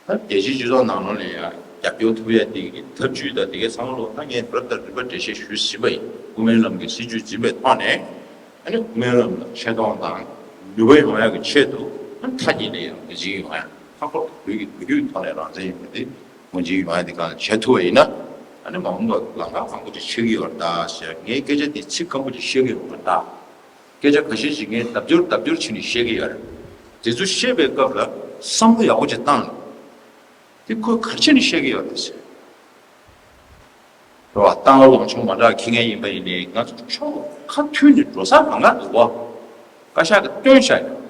པ། ད་རྒྱལ་སྤྱིའི་སྤྱི་ཚོགས་ནང་ལོགས་ནས་ཡང་རྒྱབ་སྐྱོར་ཐུབ་ཡ་དེ་གི་ཐབས་ཇུས་དང་དེ་གའི་ཚང་མ་ལོག་ད་ངས་རབ་དང་རིམ་པ་འགྲེལ་བཤད་ཞུས་ཟིན་པ་ཡིན། དབུ་མའི་ལམ་གྱི་སྲིད་བྱུས་འཛིན་པའི་ཐོག་ནས། ཨ་ནི་དབུ་མའི་ལམ་ལ་ཆེ་མཐོང་དང་ནུས་པ་ཡོང་ཡ་གི་ཆེད་དུ། ཨ་ནི་མཐའ་གཉིས་ནས་ཡང་ངོས་འཛིན་ཡོང་ཡ། མཐའ་འཁོར་དུ་བོད་ཀྱི་བོད་བརྒྱུད་ཐོག་ནས་རང་བཙན་ཡིན་པ་དེ་ངོས་འཛིན་ཡོང་ཡ་དེ་གང་བྱེད་ཐུབ་པ་ཡིན་ན། ཨ་ནི་མ་འོངས་པར་ལམ་ཁ་མང་པོ་ཅིག་ཆགས་ཀྱི་ཡོད་རེད་ད་ཟེར། ངས་སྐད་ཆ་དེ་ཚིག་སྐམ་པོ་ཅིག་བཤད་ཀྱི་ཡོད་རེད་ད། སྐད་ཆ་ཁ་ཤས་ཤིག་ངས་ལྡབ་འགྱུར་ལྡབ་འགྱུར་བྱས་ནས་བཤད་ཀྱི་ཡོད་རེད། དེ་ཚོ་བཤད་པའི་སྐབས་ལ་བསམ་བློ་ཡག་པོ་ཅིག་བཏང་ནས། དེ་ཁོས་ག་རེ་བྱས་ནས་བཤད་ཀྱི་ཡོད་རེད་ཟེར། རེད་བ། ཏང་ལ་ལངས་ཕྱོགས་མ་འདྲ་ཁྱེར་མཁན་ཡིན་པ་ཡིན་ནའི་ང་ཚོ་ཕྱོགས་ཁ་མཐུན་ནས་འགྲོ་ས་གང་ག་འདུག་བ། བཀའ་ཤག་གིས་བཏོན་བཞག་ཡོད།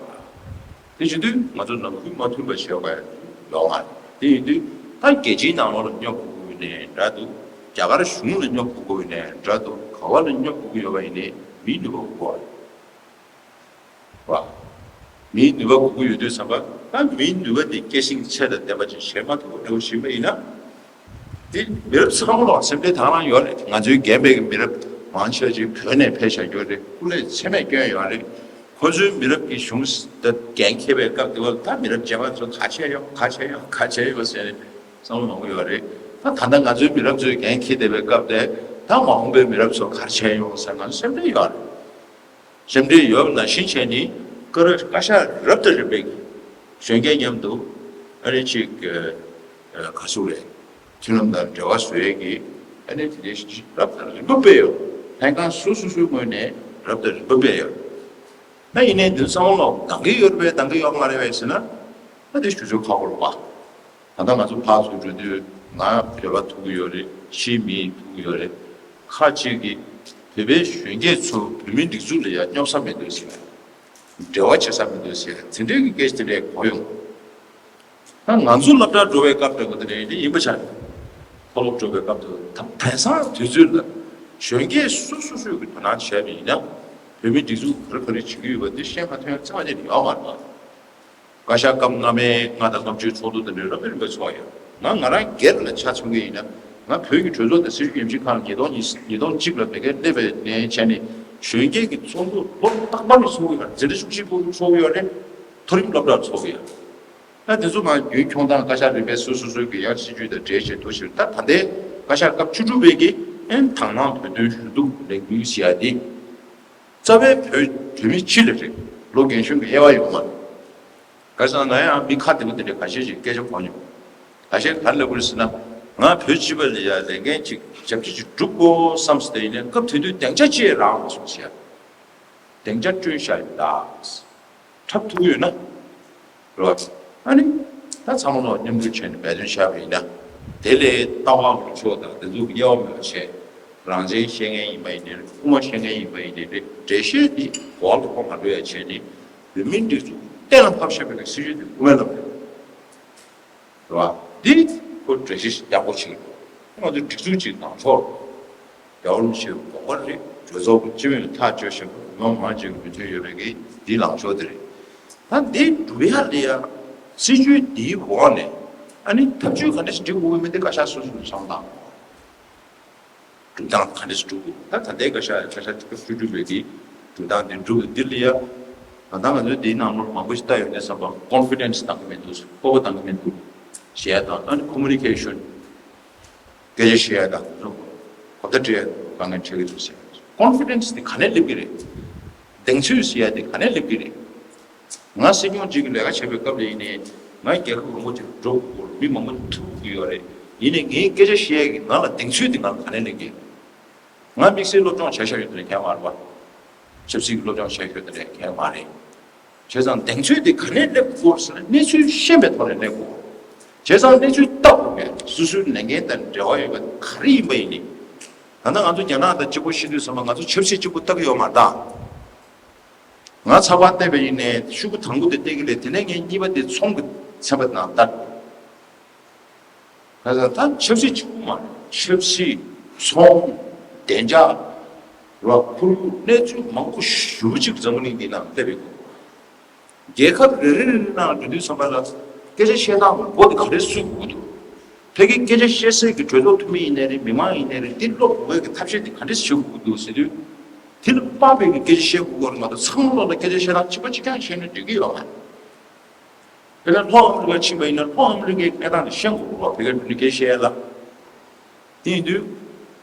དེ་བྱེད་དུས་ང་ཚོ་ནང་ཁུལ་མ་མཐུན་པ་བྱེད་དགོས་ཡོད་མ་རེད། དེ་ཡིན་དུས་ད་རྒྱལ་སྤྱིའི་ནང་ལོགས་ལ་སྙོབ་དགོས་ཀྱི་ཡིན་ནའི་འདྲ་འདུག་རྒྱ་གར་གཞུང་ལ་སྙོབ་དགོས་ཀྱི་ཡིན་ནའི་འདྲ་འདུག་ག་བ་ལ་སྙོབ་དགོས་ཀྱི་ཡོད་པ་ཡིན་ནའི་མིའི་ནུས་པ་དགོས་པ་རེད། བ། མིའི་ནུས་པ་དགོས་ཀྱི་ཡོད་དུས་ཙམ་པ། ད་མིའི་ནུས་པ་དེ་སྐྱེད་སྲིང་ཚད་དང་ལྡན་པ་ཅིག་བྱེད་མ་ཐུབ་པ་འདྲ་བོ་ཞིག་ཡིན་པ་ཡིན་ན། དེ་མི་རབས་ཚང་མ་ལ་སེམས་ཁྲལ་དང་རང་ཡོད་རེད། ང་ཚོའི་རྒན་པའི་མི་རབས་མང་ཆེ་བ་ཅིག་བོད་ནས་ཕེབས་བཞག་ཡོད་རེད། སྐུ་ལས་ཚད་མེད་བསྐྱོན་ཡོད་རེད། ཁོ་ཚོའི་མི་རབས་ཀྱི་གཞུང་ད་འགན་འཁྱེར་བའི་སྐབས་དེ་བ། ད་མི་རབས་རྗེས་མ་ཚོ་ག་བྱས་ཡོད་ག་བྱས་ཡོད་ག་བྱས་ཡོད་ཟེར་ནས་བསམ་བློ་མང་པོ་ཡོད་རེད། ད་ད་ལྟ་ང་ཚོའི་མི་རབས་ཚོས་འགན་འཁྱེར་བསྡད་པའི་སྐབས་དེ། ད་མ་འོངས་པའི་མི་རབས་ཚོ་ག་བྱས་ཡོད་ཟེར་ང་ཚོ་སེམས་ཁྲལ་ཡོད་རེད། སེམས་ཁྲལ་ཡོད་པ་ནང་བཞིན་བྱས་ནས་བཀའ་ར་བཀའ་ཤག་རབ་དང་རིམ་པས་གཞོན་སྐྱེས་མཉམ་དུ་ཨ་ནི་ཅིག་ག་ཟེར་རེད། མཐུན་ལམ་དང་འབྲེལ་བ་བཟོ་ཡས་ཀྱི་ཨ་ནི་དེ་འདྲའི་རབ་དང་རིམ་པ་སྤེལ་ཡོད། ལྷན་ཁང་སོ་སོ་སོའི་ངོས་ནས་རབ་དང་རིམ་པ་སྤེལ་ཡོད། ད་ཡིན་ནའི་འདི་ཚང་མ་ལོག་འདང་གི་ཡོད་རེད་པས་འདང་གི་ཡོད་མ་རེད་པས་ཟེར་ན། ད་དེ་ཞུ་ཚོད་ཁག་པོ་རེད་པ། ད་ལྟ་ང་ཚོ་ཕར་ཚུར་འགྲོ་དུས་ང་བོད་པ་ཐུག་གི་ཡོད་རེད། ཕྱིའི་མི་ཐུག་གི་ཡོད་རེད། ཁ་ཅིག་གིས་བོད་པའི་གཞོན་སྐྱེས་ཚོ་བོད་མིའི་སྒྲིག་འཛུགས་ལ་ཡང་སྙོབ་ས་མི་འདུག་ཟེར། འབྲེལ་བ་བྱེད་ས་མི་འདུག་ཟེར། དེ་འདྲའི་གི་སྐད་ཆ་དེ་འདྲས་གོ་ཡོང་། ད་ང་ཚོ་སློབ་གྲྭར་འགྲོ་བའི་སྐབས་དེ་གོ་དེ་འདྲས་དེ་ཡིན་པ་ཆགས་ཡོད། མཐོ་སློབ་འགྲོ་བའི་སྐབས་དུ་ད་དེང་སང་དུས་ཚོད་ལ་གཞོན་སྐྱེས་སོ་སོ་སོས་ཀྱི་དོ་སྣང་བྱས་པ་ཡིན་ན། བོད་མིའི་སྒྲིག་འཛུགས་ག་རེ་ག་རེ་བྱེད་ཀྱི་ཡོད་པ་འདི་ཤེས་མ་ཐུབ་ཡ་རྩ་བ་ཉིད་ནས་ཡོད་མ་རེད། བཀའ་ཤག་སྐབས་སྔ་མའི་ལྔ་དང་ལྔ་བཅུའི་ཚོགས་འདུ་དེ་འདྲའི་རབ་རིམ་པའི་ཚོགས་ཡོད། ང་ང་རང་སྒེར་ལ་ཆ་མཚོན་གྱི་ཡིན་ན། ང་བོད་ཀྱི་གྲོས་ཚོགས་དང་སྲིད་བྱུས་ཉམས་ཞིབ་ཁང་ལ་ཉིས་སྟོང་ཉིས་ཉིས་སྟོང་གཅིག་ལ་མ་གིར་སླེབས་པའི་ནས་བྱས་ནས་གཞོན་སྐྱེས་ཀྱི་ཚོགས་འདུ་ལོ་རྟག་པར་ཚོགས་ཀྱི་ཡོད། འཛིན་གྲྭ་བཅུ་གཅིག་པུ་ཚོགས་ཀྱི་ཡོད་རེད། མཐོ་རིམ་སློབ་གྲྭར་ཚོགས་ཀྱི་ཡོད། ད་དེ་ཚོ་ང་རྒྱུན་འཁྱོངས་སྟངས་བཀའ་ཤག་རིམ་པས་སོ་སོ་སོའི་གི་ཡང་སྲིད་བྱུས་དང་འབྲེལ་བྱས་འདུག་ཟེར། ད་ད་ལྟའི་བཀའ་ཤག་སྐབས་བཅུ་དྲུག་པའི་གི་ཨེན་དང་བླངས་བོད་དོན་ཞུ་གཏུག་ལས་འགུལ་ཟེར་ཡ་དེ། རྩ་བའི་བོད་བོད་མི་སྤྱི་ལ་རེད། ལོ་རྒན་གཞོན་གྱི་དབྱེ་བ་ཡོད་མ་རེད། ག་རེ་ཟེར་ན་ང་ཡང་མི་ཁ་བདེ་པོ་དེ་འདྲ་ཁ་ཤས་ཤིག་སྐད་ཆ་གོ་མྱོང་། ཁ་ཤས་ག་རེ་ལབ་ཀྱི་རེད་ཟེར་ན། ང་བོད་སྤྱི་པ་ལ་ཡ་ལས་འགན་ཅིག་ཞབས་ཕྱི་ཅིག་སྒྲུབ་དགོས་བསམ་ཟེར་དེ་ཡིན་ནའི་སྐབས་དེ་དུས་སྡིངས་ཆ་ཅིག་རག་མ་སོང་ཟེར། སྡིངས་ཆ་བསྐྲུན་བཞག་ཡོད་ད། འཁྲབ་ཐུབ་ཡོད་ན། རེད་བ། ཨ་ནི། ད་ཚང་མ་ལོག་མཉམ་འབྲེལ་བྱས་ནས་འབད་བརྩོན་བྱས་པ་ཡིན་ན། དེ་ལས་ལྟ་བ་ལངས་ཕྱོགས་དང་དེ་ཚོ་གི་དབྱེ་བ་མེད་པ་བྱས། རང་བཙན་བཤད་མཁན་ཡིན་པ་ཡིན་ནའི་རེད། དབུ་མ་བཤད་མཁན་ཡིན་པ་ཡིན་ནའི་རེད། འགྲེལ་བཤད་འདི་འོག་ལ་ཁོ་མ་འགྲོ་ཡ་བྱས་ནས། བོད་མིའི་སྒྲིག་འཛུགས་གཏན་ལ་ཕབ་བཞག་པའི་སྲིད་བྱུས་འདི་དབུ་མའི་ལམ་རེད། རེད་བ། འདི་ཁོ་འགྲེལ་བཤད་ཡག་པོ་བྱེད་ཀྱི་འདུག་ང་ཚོ་སྒྲིག་འཛུགས་ཀྱི་ནང་ཐོག་རྒྱལ་བ་རིན་པོ་ཆེའི་དགོངས་པ་རེད། གྲོས་ཚོགས་ཀྱི་སྤྱི་མོས་ཐག་གཅོད་བཞིན་པ་མི་མང་ཆེ་གི་མོས་མཐུན་ཡོད་པའི་གི་འདི་ལངས་ཕྱོགས་དེ་རེད། ད་འདི་སྒྲུབ་ཡ་ལ་ཡ་སྲིད་བྱུས་འདིའི་འོག་ནས་ཨ་ནི་ཐབས་ཇུས་ག་འདྲ་ཞིག་སྒྲིག་དགོས་ཀྱི་མིན་འདི་བཀའ་ཤག་སོ་སོ་ནས་བསམ་སྟངས། སྒྲུབ་སྟངས་ག་འདྲ་ཞིག་སྒྲུབ་དགོས། ད་ད་ལྟའི་བཀའ་ཤག་བཀའ་ཤག་སྐབས་བཅུ་དྲུག་པའི་གི་སྒྲུབ་སྟངས་འདི་འགྲུབ་འདི་ལ་ཡ། ད་ལྟ་ང་ཚོའི་འདིའི་ནང་ལོགས་མང་པོ་ཞིག་ལྟ་ཡོང་དུས་ཙམ་པ་ཀོན་ཕི་ཌེན་སི་བཏང་གི་མི་འདུག་སྤོབས་པ་བཏང་གི་མི་འདུག་ཞེས་དང་། ཨ་ནི་ཁོ་མུ་ནི་ཀེ་ཤོན། སྐད་ཆ་བཤད་ཡ་དང་། གོ་བརྡ་སྤྲད་ཡ་དང་དཀའ་ངལ་འཕྲད་ཀྱི་འདུག་ཟེར། ཀོན་ཕི་ཌེན་སི་དེ་ག་ནས་སླེབས་ཀྱི་རེད། གདེང་ཚོད་ཟེར་ཡ་དེ་ག་ནས་སླེབས་ཀྱི་རེད། ང་སྲིད་སྐྱོང་གཅིག་གི་ལས་ཀ་བྱེད་པའི་སྐབས་ལ་ཡིན་ནའི། ང་རྒྱལ་ཁབ་རིན་པོ་ཆེར་འགྲོ་དགོས། མི་མང་པོ་ཐུག་གི་ཡོད་རེད། ཡིན་ནའི་ངའི་སྐད་ཆ་བཤད་ཡ་གི་ང་ལ་གདེང་ཚོད་དེ་ང་ལ་ག་ནས་སླེབས་ཀྱི་རེད། ང་དམིགས་བསལ་སློབ་སྦྱོང་བྱས་བཞག་ཡོད་དེ་འདྲ་གང་ཡང་མ་རེད་པ། ཆབ་སྲིད་ཀྱི་སློབ་སྦྱོང་བྱས་ཡོད་དེ་འདྲ་གང་ཡང་མ་རེད། བྱས་ཙང་གདེང་ཚོད་དེ་ག་ནས་སླེབས་དགོས་ཟེར་ན། གནས་ཚུལ་ཤེས་པའི་ཐོག་ནས་སླེབས་དགོས། བྱས་ཙང་གནས་ཚུལ་ལྟ་དགོས་པས། སོ་སོའི་ལས་འགན་དང་འབྲེལ་བ་ཡོད་པ་ག་རེ་ཡིན་པ་ཡིན་ནའི། ད་ལྟ་ང་ཚོ་རྒྱ་ནག་དང་གཅིག་པོ་བཤད་དུས་ཙམ་པ་ང་ཚོ་ཆབ་སྲིད་གཅིག་པུ་ལྟ་གི་ཡོད་མ་རེད་ད། ང་ཚགས་པར་བལྟས་པ་ཡིན་ནའི་ཤོག་གུ་དང་པོ་དེ་བལྟས་ཀྱི་རེད། དེ་ནས་ངས་གཉིས་པ་དེ་ཚོང་གི་ཚན་པ་ནང་བལྟ། ཁ་སང་ད་ཆབ་སྲིད་གཅིག་པུ་མ་རེད། ཆབ་སྲིད། ཚོང་། བདེ་འཇགས། ར་ཁོར་ཡུག། གནས་ཚུལ་མང་པོ་ཞེ་པོ་ཅིག་འཛམ་བུ་གླིང་འདི་ནང་སླེབས་ཡོད། རྒྱལ་ཁབ་རེ་རེ་རེ་རེ་ནང་འགྲོ་དུས་ཙམ་པ་ལ་སྐད་ཆ་བཤད་སྟངས་མགོ་དེ་ག་རེ་བཟུང་དགོས་འདུག་དེ་གི་སྐད་ཆ་བཤད་སའི་གི་གྲོས་ཚོགས་འཐུས་མི་ཡིན་ནའི་རེད། མི་མང་ཡིན་ནའི་རེད། དེ་སློབ་དགོས་ཀྱི་ཐབས་ཤེས་དེ་ག་འདྲས་བྱེད་དགོས་ཀྱི་འདུག་ཟེར་དུས། དེ་ལ་དཔག་པའི་གི་སྐད་ཆ་བཤད་དགོས་ཀྱི་ཡོད་མ་གཏོགས། ཚང་མ་ལོག་ལ་སྐད་ཆ་བཤད་སྟངས་གཅིག་པ་གཅིག་རྐྱང་བཤད་ན་འགྲིག་གི་ཡོད་མ་རེད། དཔེར་ན་ལྷོ་ཨ་མི་རི་ཀ་ཕྱིན་པ་ཡིན་ན། ལྷོ་ཨ་མི་རི་ཀའི་གནས་སྟངས་དེ་ཤེས་དགོས་རེད་བ། བོད་སྐད་འགྲོ་ནི་སྐད་བཤད་ཡ་ལ། དེ་ཡིན་དུས།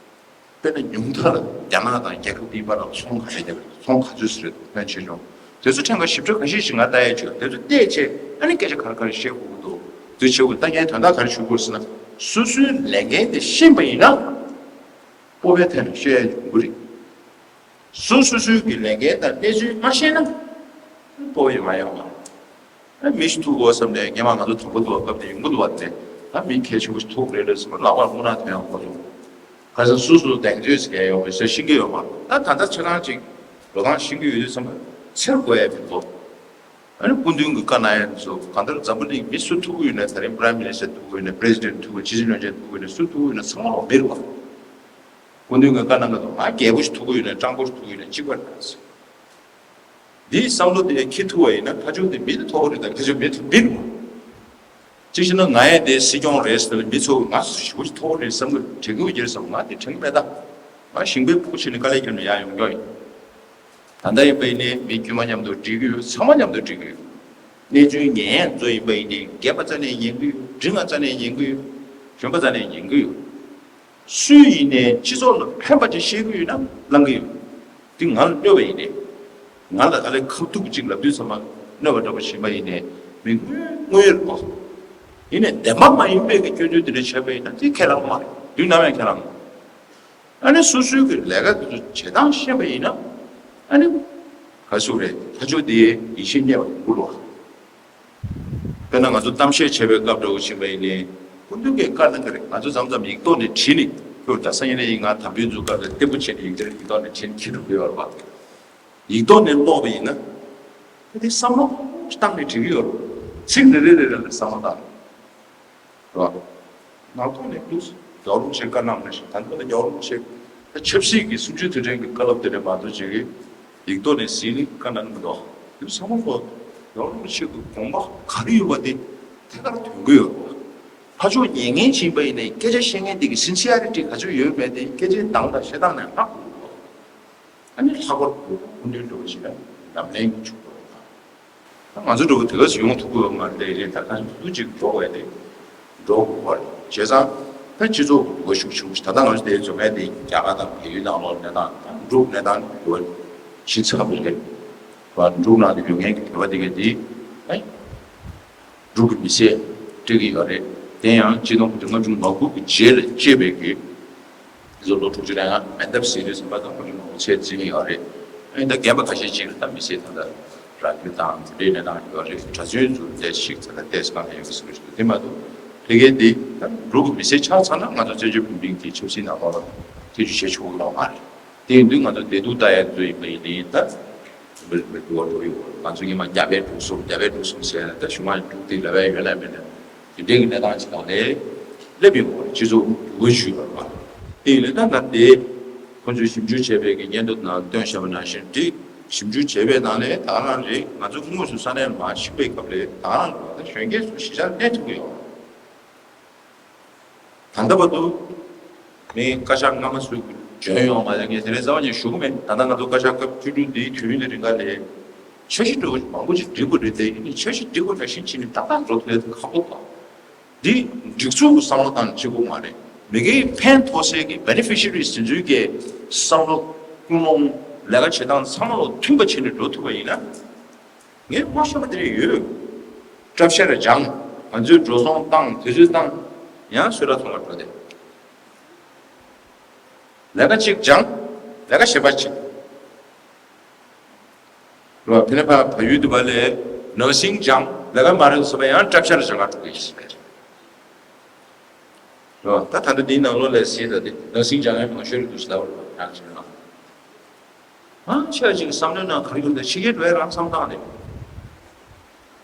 དཔེར་ན་ཉུང་མཐའ་ལ་རྒྱ་ནག་དང་རྒྱལ་ཁབ་དེའི་བར་ལ་ཚོང་ག་འདྲས་བརྒྱབ་རེད། ཚོང་ག་ཚོད་ཟེར་རེད། ཕོན་ཆེ་ཆུང་། དེ་ཚོ་ཕྲན་ཁ་ཞིབ་ཕྲ་ཁ་ཤས་ཤིག་ང་ལྟ་ཡས་བྱོས། དེ་ཚོ་བལྟས་བྱས་ཨ་ནི་སྐད་ཆ་ག་རེ་ག་རེ་བཤད་དགོས་ཀྱི་འདུག་དེ་བྱེད་དགོས། ད་ངས་དོན་དག་ག་རེ་ཞུ་དགོས་ཟེར་ན། སོ་སོའི་ལས་འགན་དེ་ཤེས་པ་ཡིན་ན། སྤོབས་པའི་ཐད་ནས་བཤད་ཡ་ཡོང་གི་རེད། སོ་སོ་སོའི་གི་ལས་འགན་དང་གནས་ཚུལ་མ་ཤེས་ན། སྤོབས་པ་ཡོང་མ་ཡོང་མ། ཨ། མི་ཞིག་ཐུག་དགོས་བསམ་ནས། སྔོན་མ་ང་ཚོ་དང་པོ་ཐུག་པ་སྐབས་དེ་ཡོང་གི་འདུག་བ། དེ་ད་མི་གལ་ཆེན་པོ་ཞིག་ཐུག་རེད་རེད་བསམ་པ་ལག་པར་དངོས་གནས་ཐོན་ཡོང་གི་འདུག་ཁ་སང་སུ་སུ་གདེང་ཚོད་ཟེར་ཡོང་བའི་ཟེར་ཤེས་ཀྱི་ཡོད་མ་རེད། ད་ད་ལྟ་ཆ་ཚང་ཅིག་འགྲོ་སྟངས་ཤེས་ཀྱི་ཡོད་དུས་ཙམ་པ་འཚེར་དགོས་ཡ་མི་འདུག་ཨ་ནི་སྐུ་མདུན་གྱི་བཀའ་གནང་ཡ་ཚོ། གང་ལྟར་འཛམ་བུ་གླིང་མི་སུ་ཐུག་གི་ཡོད་ན། ད་རིང་Prime Minister་ཐུག་གི་ཡོད་ན། President་ཐུག་གི། སྤྱི་ཁྱབ་བློན་ཆེན་ཐུག་གི་ཡོད་ན། སུ་ཐུག་གི་ཡོད་ན། ཚང་མ་ལོག་མི་རེད་བ། སྐུ་མདུན་གྱི་བཀའ་གནང་གི་འདུག་ང་རྒྱལ་པོ་ཞིག་ཐུག་གི་ཡོད་ན། སྤྲང་པོ་ཞིག་ཐུག་གི་ཡོད་ན་གཅིག་པ་རེད་ཟེར། འདིའི་བསམ་བློ་དེ་འཁྱེར་ཐུབ་པ་ཡིན་ན། ཕར་ཕྱོགས་དེ་མི་དེ་མཐོ་པོ་རེད་དང་ཕར་ཕྱོགས་མི་དེ་མི་རེད་བ། གཅིག་བྱས་ན་ང་ཡང་དེ་སྲིད་སྐྱོང་རེད་ཟེར་ནས་མི་ཚོ་ང་ཞེ་པོ་ཞིག་མཐོ་པོ་རེད་བསམ་གི་དྲན་གི་ཡོད་ཀྱི་རེད་བསམ། ང་དེ་དྲན་གི་མེད་ད། ང་ཞིང་པའི་ཕྲུ་གུ་བྱས་ནས་དཀའ་ལས་བརྒྱབ་ནས་ཡར་ཡོང་རྒྱུ་ཡིན། ད་ལྟ་ཡིན་པ་ཡིན་ནའི་མི་དཀྱུས་མ་མཉམ་དུ་འགྲིག་གི་ཡོད། ཚང་མ་མཉམ་དུ་འགྲིག་གི་ཡོད། གནས་ཚུལ་ཉན་ཡག་ཚོ་ཡིན་པ་ཡིན་ནའི་རྒན་པ་རྩ་ནས་ཉན་གི་ཡོད། འབྲིང་བ་རྩ་ནས་ཉན་གི་ཡོད། གཞོན་པ་རྩ་ནས་ཉན་གི་ཡོད། སུ་ཡིན་ནའི་སྤྱི་ཚོགས་ལ་ཕན་པ་ཅིག་བཤད་གི་ཡོད་ན་བླང་གི་ཡོད། དེ་ང་ལ་གནོད་པ་ཡིན་ནའི། ང་ལ་ག་ལེར་ཁ་ཐུག་ཅིག་ལབ་དུས་ཙམ་པ་གནོད་པ་འདྲ་པོ་བྱེད་པ་ཡིན་ནའི་མི་དངོས་དངོས་རེད་པ། ཡིན་ནའི་བདེན་པ་མ་ཡིན་པའི་གི་སྐྱོན་བརྗོད་དེ་འདྲ་བྱས་པ་ཡིན་ན་དེ་ཁས་བླངས་མ་རེད། དུས་ནམ་ཡང་ཁས་བླངས་མ་རེད། ཨ་ནི་སོ་སོའི་གི་ལས་ཀ་དེ་ཚོ་བྱེད་སྟངས་ཤེས་པ་ཡིན་ན། ཨ་ནི་ག་ཟེར་རེད། ཕར་ཕྱོགས་དེ་ཡིད་ཆེས་རྙེད་པ་ཡོང་གི་རེད་པ། དཔེར་ན་ང་ཚོ་གཏམ་བཤད་བྱས་པའི་སྐབས་འདྲ་བོ་ཕྱིན་པ་ཡིན་ནའི། སྐུ་མདུན་གྱིས་བཀའ་གནང་གི་རེད། ང་ཚོ་མཚམས་མཚམས་ཡིག་ཐོག་ནས་བྲིས་ནས། ཁྱོད་ད་སང་ཉིན་ནས་ཡིན། ང་དམ་འབུལ་འཛུགས་སྐབས་ལ་སྟེགས་བུ་བྱས་ནས་ཡིག་དེ་ཡིག་ཐོག་ནས་བྲིས་ནས་འཁྱེར་འགྲོ་གི་ཡོད་རེད་པ། ཡིག་ཐོག་ནས་ཀློག་པ་ཡིན་ན། ད་དེ་བསམ་བློ་བཏང་ནས་བྲིས་ཀྱི་ཡོད་རེད། ཚིག་རེ་རེ་རེ་རེ་ལ་བསམ་བློ་བཏང་། རེད་པ། ངག་ཐོག་ནས་འདུག་རྒྱལ་བ་རིན་པོ་ཆེས་བཀའ་གནང་ནང་བཞིན། ད་ལྟ་རྒྱལ་བ་རིན་པོ་ཆེ་ད་ཆབ་སྲིད་ཀྱི་གསུམ་བཅུའི་དུས་དྲན་གྱི་བཀའ་སློབ་དེ་འདྲ་མ་གཏོགས་ཅིག་གིས་ཡིག་ཐོག་ནས་གཟིགས་ནས་བཀའ་གནང་གི་མི་འདུག་དེ་ཚང་མ་ལོག་རྒྱལ་བ་རིན་པོ་ཆེ་གི་དགོངས་པ་ག་རེ་ཡོད་པ་དེ་ཐད་ཀར་ཐོན་གྱི་ཡོད་རེད་པ། ཕར་ཕྱོགས་ཉན་མཁན་ཅིག་ཡིན་པ་ཡིན་ནའི་སྐད་ཆ་བཤད་མཁན་དེ་གི་sincerity་ག་ཚོད་ཡོད་མེད་དེ་སྐད་ཆའི་གདངས་དང་བཤད་སྟངས་ནས་ཧ་གོ་གི་རེད་པ། ཨ་ནི་ལྷག་པར་དུ་སྐུ་མདུན་འདྲ་བོ་ཞིག་ལ་ཉམས་ལེན་བྱུང་བ་རེད་པ། ད་ང་ཚོ་འདྲ་བོ་དེ་ག་ཚོད་ཡོང་ཐུབ་ཀྱི་ཡོད་མ་རེད། དེ་རེད། ད་ཁ་ཤས་སུ་གཅིག་འགྲོ་དགོས་དེ་འགྲོ་དགོས་པ་རེད། བྱས་ཙང་ད་སྤྱི་ཚོགས་ཀྱི་འདུ་བ་ཤུགས་ཆེན་པོ་ཞིག་ད་ལྟ་ང་ཚོ་དེ་འཛོམས་མཁན་དེ་རྒྱ་གར་དང་བལ་ཡུལ་ནང་ལོགས་གནས་སྟངས་དང་འབྲུག་གནས་སྟངས་འདུ་བ་ཞིག་ཚ་པོ་རེད་པ། འབྲུག་ནང་དུ་ཡོད་མཁན་གྱི་བོད་པ་དེ་གས་དེ་ཨེ། འབྲུག་གི་མི་སེར་སྤྲད་ཀྱི་ཡོད་རེད། དེ་ཡང་སྤྱི་ལོ་ཆིག་སྟོང་དགུ་བརྒྱ་ལྔ་བཅུ་ང་དགུ་གི་རྗེས་ལ་སྤྱད་པའི་གི་དེ་ཚོ་ལོ་དྲུག་ཅུ་རེ་ལྔ་མེ་འདབས་ཟིན་དུས་ཙམ་པ་དང་ལོ་ཆུང་མང་པོ་ཚད་འཛིན་ཡོད་རེད། ཨ་ནི་ད་རྒན་པ་ཁ་ཤས་ཅིག་ལ་ད་མི་སེར་ད་ལྟ་རག་རྒྱུ་དང་དེ་འདྲའི་གནས་སྟངས་ཡོད་རེད། གྲྭ་བཙུན་ཚོ་ལས་ཤིག་ཚ་ལ་ཏེས་གང་ཡོད་ཟེར་ཞིག་དེ་མ་གཏོགས་ཕ་གི་དེ་ད་འབྲུག་གི་མི་སེར་ཆགས་ཚར་ན་ང་ཚོ་བཙན་བྱོལ་བོད་མིའི་གི་ཆབ་སྲིད་ནང་ལོགས་ལ་ཐེ་ཇུས་བྱེད་ཆོག་གི་ཡོད་མ་རེད། དེ་ཡིན་དུས་ང་ཚོ་བདེ་སྡུག་ལྟ་ཡ་ཚོ་ཡིན་པ་ཡིན་ནའི་ད་མི་རིགས་མི་འགྲོ་བ་འགྲོ་ཡོད། ང་ཚོ་སྔོན་མ་རྒྱ་བལ་འབྲུག་གསུམ་རྒྱ་བལ་འབྲུག་གསུམ་ཟེར་ནས་ད་གཞུག་མ་འབྲུག་དེ་ར་བའི་ཡོད་ན་མེད་ན་དེ་འདྲའི་གི་གནས་སྟངས་ཅིག་ནང་ལ་སླེབས་ཡོང་བ་རེད། སྤྱི་ཚོགས་འདུ་བ་ཞུས་པ་རེད་པ། དེ་ཡིན་ནའི་ད་ང་དེ་ཁོང་ཚོས་ཞིབ་འཇུག་བྱས་པའི་གི་སྙན་ཐོ་ནང་བཏོན་བཞག་པ་ནང་བཞིན་དེ་ཞིབ་འཇུག་བྱས་པའི་ནང་ནས་ད་ག་རང་རེད། ང་ཚོ་དངོས་སུ་ས་གནས་ལ་མར་ཕྱིན་པའི་སྐབས་ལ་ད་ག་རང་རེད་པ། ད་གཞོན་སྐྱེས་ཚོ་གཞིས་ཆགས་གནས་ཐུབ་ཀྱི་ཡོད་རེད། ད་ལྟ་བར་དུ་ངས་བཀའ་ཤག་སྔ་མ་ཚོའི་འཇོན་ཡོང་མ་རེད། ངས་དེ་རིང་རྩ་བ་ནས་ཞུ་གི་མེད། ད་ལྟ་ང་ཚོ་བཀའ་ཤག་སྐབས་བཅུ་དྲུག་འདིའི་དུས་ཡུན་དེ་རིང་ག་ལས་འཆར་གཞི་འདྲ་བོ་མང་པོ་ཞིག་སྒྲིག་དགོས་རེད། དེ་ཡིན་ནའི་འཆར་གཞི་སྒྲིག་དགོས་ནང་བཞིན་བྱས་ནས་ཏག་ཏག་འགྲོ་ཐུབ་ཡ་དེ་ཁག་པོ་འདུག་འདི་སྒྲིག་ཚུལ་གྱི་བསམ་བློ་དང་གཅིག་པོ་མ་རེད། མི་སྒེར་ཕན་ཐོགས་སའི་གི་beneficiaries་དེ་ཚོའི་གི་བསམ་བློ་ཀུན་སློང་ལས་ཀ་བྱེད་སྟངས་ཚང་མ་ལ་མཐུན་པ་བྱས་ནས་འགྲོ་ཐུབ་པ་ཡིན་ན། ངས་བསམ་པ་དེ་རེད་ཡོད། སྐྲ་བཤད་ར་སྦྱངས། ང་ཚོས་འགྲོ་སོང་བཏང་། དུས་ཚོད་བཏང་། ཡང་སུ་ར་ཚོང་ལ་འགྲོ་དེ། ལས་ཀ་གཅིག་སྦྱངས། ལས་ཀ་གཞན་པ་གཅིག་རེད་པ། ཕ་ནས་ཕ་བལ་ཡུལ་དུ་བ་ལས་ནར་སིང་སྦྱངས། ལས་ཀ་མ་རེད་ཟེར་བ་ཡང་སྐྲ་བཤད་ར་སྦྱང་ག་འགྲོ་གི་ཡིན་ཟེར་བས། རེད་པ། ད་ད་ལྟ་འདིའི་ནང་ལོགས་ལས་ཟིན་ད་དེ་ནར་སིང་སྦྱང་ཡ་མང་ཤོས་རེད་འདུག་ཟེར་ལབ་རེད་པ། ཡང་ཅིག་ན། ཨ་ཆ་ཅིག་བསམ་བློའི་ནང་ག་རེ་ཡོད་ད་ཕྱི་རྒྱལ་འགྲོ་ཡ་རང་བསམ་སྟངས་རེད།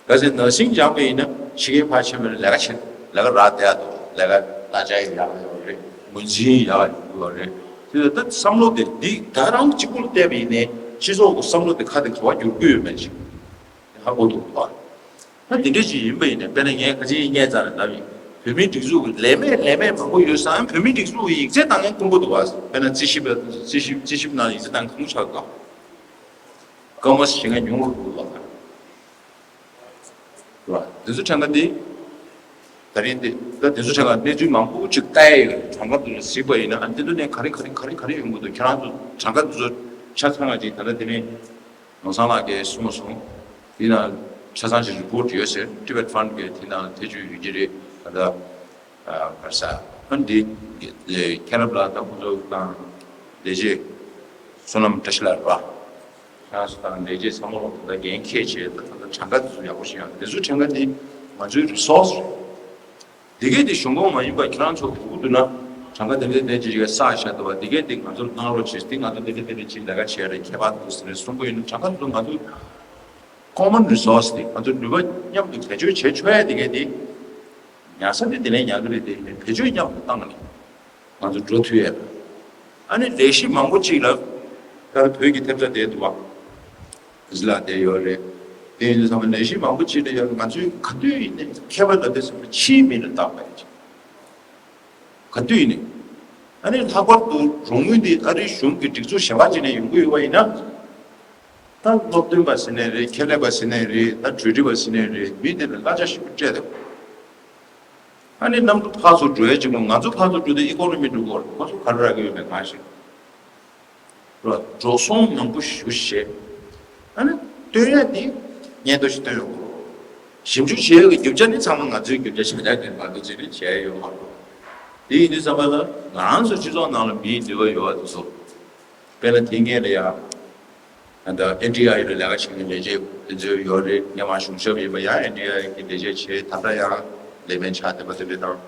གལ་སྲིད་ནར་སིང་སྦྱངས་པ་ཡིན་ན་ཕྱི་རྒྱལ་ཕར་ཕྱིན་པ་ཡིན་ན་ལས་ཀ་བྱེད། ལས་ཀ་རག་བསྡད་ཡ་འདུག་ལས་ཀ་གླ་ཆ་ཡག་ཡོད་རེད། ངོས་འཛིན་ཡག་ཡོད་རེད། དེ་ད་བསམ་བློ་དེ་འདི་ད་རང་གཅིག་པུ་ལ་བལྟས་པ་ཡིན་ནའི་སྤྱི་ཚོགས་ཀྱི་བསམ་བློ་དེ་ཁ་དེ་ག་པར་བསྒྱུར་དགོས་ཡོད་མེད་ཅིག་ཧ་གོ་ཐུབ་པ། ད་དེ་འདྲ་ཅིག་ཡིན་པ་ཡིན་ནའི་དཔེར་ན་ངས་ཁ་ཆེ་ཡིན་ངས་རྩ་ནས་ལབ་ཡིན། བོད་མིའི་སྒྲིག་འཛུགས་ཀྱི་ལས་མེད་ལས་མེད་མང་པོ་ཡོད་ཙང་། བོད་མིའི་སྒྲིག་འཛུགས་ཀྱི་ཡིག་ཚད་བཏང་མཁན་དཀོན་པོ་འདུག་བ། དཔེར་ན་རྩིས་ཞིབ་རྩིས་ཞིབ་རྩིས་ཞིབ་ནང་ཡིག་ཚད་བཏང་མཁན་དཀོན་པོ་ཆགས་འདུག། ཀ་མོ་སི་བྱེད་མཁན་ཉུང་རུ་འགྲོ་གི་འདུག་བ། དེ་ཚོ་ཕྲན་ག་དེ། ད་རིང་དེ་ད་དེ་ཚོ་ཕྲན་ག་གནས་ཚུལ་མང་པོ་ཅིག་ལྟ་ཡ་ཡོད། གྲངས་ཀ་དེ་ཚོ་གཟིགས་པ་ཡིན་ན། ཨ་ནི་དེ་ཚོ་ནས་ག་རེ་ག་རེ་ག་རེ་ག་རེ་ཡོང་གི་འདུག། ཁྱེད་རང་ཚོ་གྲངས་ཀ་དེ་ཚོ་ཆ་ཚང་བ་ཅིག་ད་ལྟ་དེ་ནས་ནོར་བཟང་ལགས་ཀྱིས་གསུངས་སོང་། དེ་ན་ཆ་ཚང་ཅིག་རི་པོར་ཊི་ཡོད་ཟེར། ཊི་བེཊ་ཕན་གྱི་དེ་ནང་ཐེ་བྱུས་ཡོད་ཀྱི་རེད། ད་ལྟ་ཨ་བར་ས་ཨ་འདི་མཁྱེན་རབ་ལགས་དང་ཁོང་ཚོ་དང་ལས་བྱེད་བསོད་ནམས་བཀྲ་ཤིས་ལགས་རེད་པ། ཁྱེད་རང་ཚོ་དང་ལས་བྱེད་ཚང་མ་ལོ་ད་འགན་འཁྱེར་བྱས། ད་ད་གྲངས་ཀ་དེ་ཚོ་ཡག་པོ་ཞིག་ཡོང་། དེ་ཚོའི་གྲངས་ཀ་དེ་ང་ཚོའི་རི་སོར་སི་རེད། དེ་གས་དེ་གཞུང་ཁོངས་མ་ཡིན་པ་ཁྱེད་རང་ཚོ་སྒུག་འདུག་ན། གྲངས་ཀ་དེ་འདྲ་དེ་ཅིག་བསགས་བཞག་འདུག་བ། དེ་གས་དེ་ང་ཚོར་གནང་རོགས་བྱེད། དེ་ང་ཚོ་དེ་འདྲ་དེ་འདྲ་ཅིག་ལས་ཀ་བྱས་རེད། ཁྱད་པར་འདུག་ཟེར་ནས་གསུང་གི་ཡོད་ན། གྲངས་ཀ་དེ་ཚོ་ང་ཚོའི་ཀོ་མོན་རི་སོར་སི་དེ། ང་ཚོ་ནུས་པ་མཉམ་དུ་བེད་སྤྱོད་བྱེད་ཆོག་ཡ་དེ་གས་དེ། ཉར་ས་དེ་དེ་ནས་ཉར་གི་རེད། དེ་བེད་སྤྱོད་མཉམ་དུ་བཏང་ནས་ང་ཚོ་འགྲོ་ཐུབ་ཡས། ཨ་ནི་ལས་གཞི་མང་པོ་ཅིག་ལ་ད་བོད་ཀྱི་ཐེབས་རྩ་དེ་འདུག་བ། ཟི་ལ་དེ་ཡོད་རེད། དེ་ཡིན་དུས་ཚང་མ་ལས་གཞི་མང་པོ་ཅིག་ལ་ཡོད། ང་ཚོའི་ག་དུས་ཡིན་ནའི་མཁས་པ་ལ་དེ་ཚོ་ཕྱིའི་མི་ལ་བཏགས་པ་ཡིན། ག་དུས་ཡིན་ནའི། ཨ་ནི་ལྷག་པར་དུ་རོགས་དངུལ་འདི་ཨ་རིའི་གཞུང་གི་སྒྲིག་འཛུགས་གཞན་པ་ཅིག་ནས་ཡོང་གི་ཡོད་པ་ཡིན་ན། ད་སློབ་སྟོན་པ་ཟེར་ནའི་རེད། ཁྱད་ལས་པ་ཟེར་ནའི་རེད། ད་གྲོས་སྒྲིག་པ་ཟེར་ནའི་རེད། མི་དེ་ལ་གླ་ཆ་ཞིག་སྤྲད་དགོས། ཨ་ནི་གནམ་གྲུ་ཕར་ཚུར་འགྲོ་ཡ་ཅིག་ལ་ང་ཚོ་ཕར་ཚུར་འགྲོ་དུས་ཨི་ཀོ་ནོ་མི་འགྲོ་གི་རེད། ཁོ་ཚོ་ག་རེ་རག་གི་ཡོད་མེད་གང་ཤེས། རོ་འགྲོ་སོང་མང་པོ་ཞུ་བྱས། ཨ་ནི་སྟོན་ཡ་དེ་སྙན་ཐོ་ཞིག་སྟོན་ཡོང་གི་རེད། ཞིབ་འཇུག་བྱེད་ཡ་གི་རྒྱུ་ཆ་ནི་ཚང་མ་ང་ཚོའི་རྒྱུ་ཆ་ཞབས་ཕྱི་རྒྱག་གི་མ་གཏོགས་ཅི་ནས་བྱས་ཡོད་མ་རེད། དེ་ཡིན་དུས་ཙམ་པ་ལ་ང་རང་ཚོ་སྤྱི་ཚོགས་ནང་ལ་མིའི་ནུས་པ་ཡོད་པ་དེ་ཚོ། དཔེར་ན་དེ་སྔོན་ལ་ཡ། ད་ལྟ་ཨེན་ཌི་ཨའི་ལ་ལས་ཀ་བྱེད་མཁན་ལས་བྱེད་དེ་ཚོ་ཡོད་རེད། སྔོན་མ་གཞུང་ཞབས་ཡིན་པ་ཡང་ཨེན་ཌི་ཨའི་གི་ལས་བྱེད་བྱས། ད་ལྟ་ཡང་ལས་མེད་ཆགས་བསྡད་པ་དེ་འདྲ་དང་།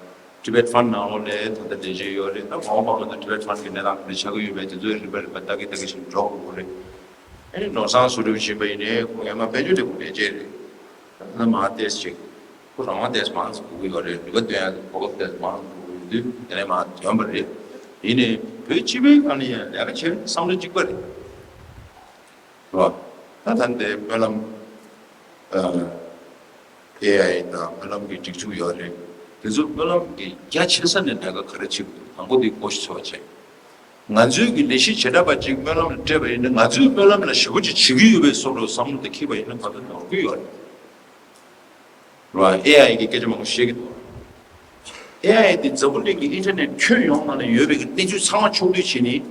ཊི་བེཊ་ཕན་ནང་ལོགས་ལ་ད་ལྟ་ལས་བྱེད་ཡོད་རེད། ད་མ་འོངས་པ་ང་ཚོ་ཊི་བེཊ་ཕན་གི་གནས་སྟངས་ག་འདྲ་ཆགས་ཀྱི་ཡོད་མེད་དེ་ཚོའི་རིམ་པ་རིམ་པ་ལྟ་གི་ལྟ་གི་བཞིན་འགྲོ་དགོས་རེད། ཨ་ནི་ནོར་བཟང་བཟོ་སྐྲུན་བྱེད་པ་ཡིན་ནའི་ཁོང་སྔོན་མ་དཔལ་འབྱོར་ལས་ཁུངས་ལས་བྱེད་རེད། ད་ལྟ་མ་ཏེས་ཅིག་ཁོ་རང་དབང་ཏེས་མང་ཙམ་དགོས་ཀྱི་ཡོད་རེད། ནུས་པ་འདོན་ཡ་གོ་སྐབས་ཏེས་མང་ཙམ་དགོས་ཀྱི་ཡོད་དུས་དེ་ནས་མ་ཐོན་པ་རེད། ཡིན་ནའི་བོད་སྤྱི་པའི་སྒང་ནས་ཡང་ལས་ཀ་བྱེད་བསམ་བློ་གཅིག་པ་རེད། རེད་བ། ད་ད་ལྟའི་སྨོན་ལམ་ཨེ་ཨའི་དང་སྨོན་ལམ་གྱི་སྒྲིག་འཛུགས་ཡོད་རེད། དེ་ཚོ་སྨོན་ལམ་གྱི་རྒྱ་ཆེ་ས་ནས་ལས་ཀ་ག་རེ་བྱེད་དགོས། དང་པོ་དེ་བསྐོ་གཞི་འཚོལ་བ་བྱས། ང་ཚོའི་གི་ལས་གཞི་བྱེ་བྲག་པ་ཅིག་སྨོན་ལམ་ལ་སྤྲད་པ་ཡིན་ན། ང་ཚོའི་སྨོན་ལམ་ལ་ཞེ་པོ་ཅིག་བྱེད་ཀྱི་ཡོད་པའི་བཟོ་འདྲ་བསམ་བློ་དེ་འཁྱེར་བ་ཡིན་ན་ང་ཚོ་ནོར་གྱི་ཡོད་རེད། རེད་བ། ཨེ་ཨའི་གི་སྐད་ཆ་མང་པོ་བཤད་ཀྱི་འདུག། ཨེ་ཨའི་དེ་འཛམ་བུ་གླིང་གི་ཨིན་ཊར་ནེཊ་ཁྱོན་ཡོངས་ནང་ལ་ཡོད་པའི་གི་གནས་ཚུལ་ཚང་མ་ཕྱོགས་བསྡུས་བྱས་ནས་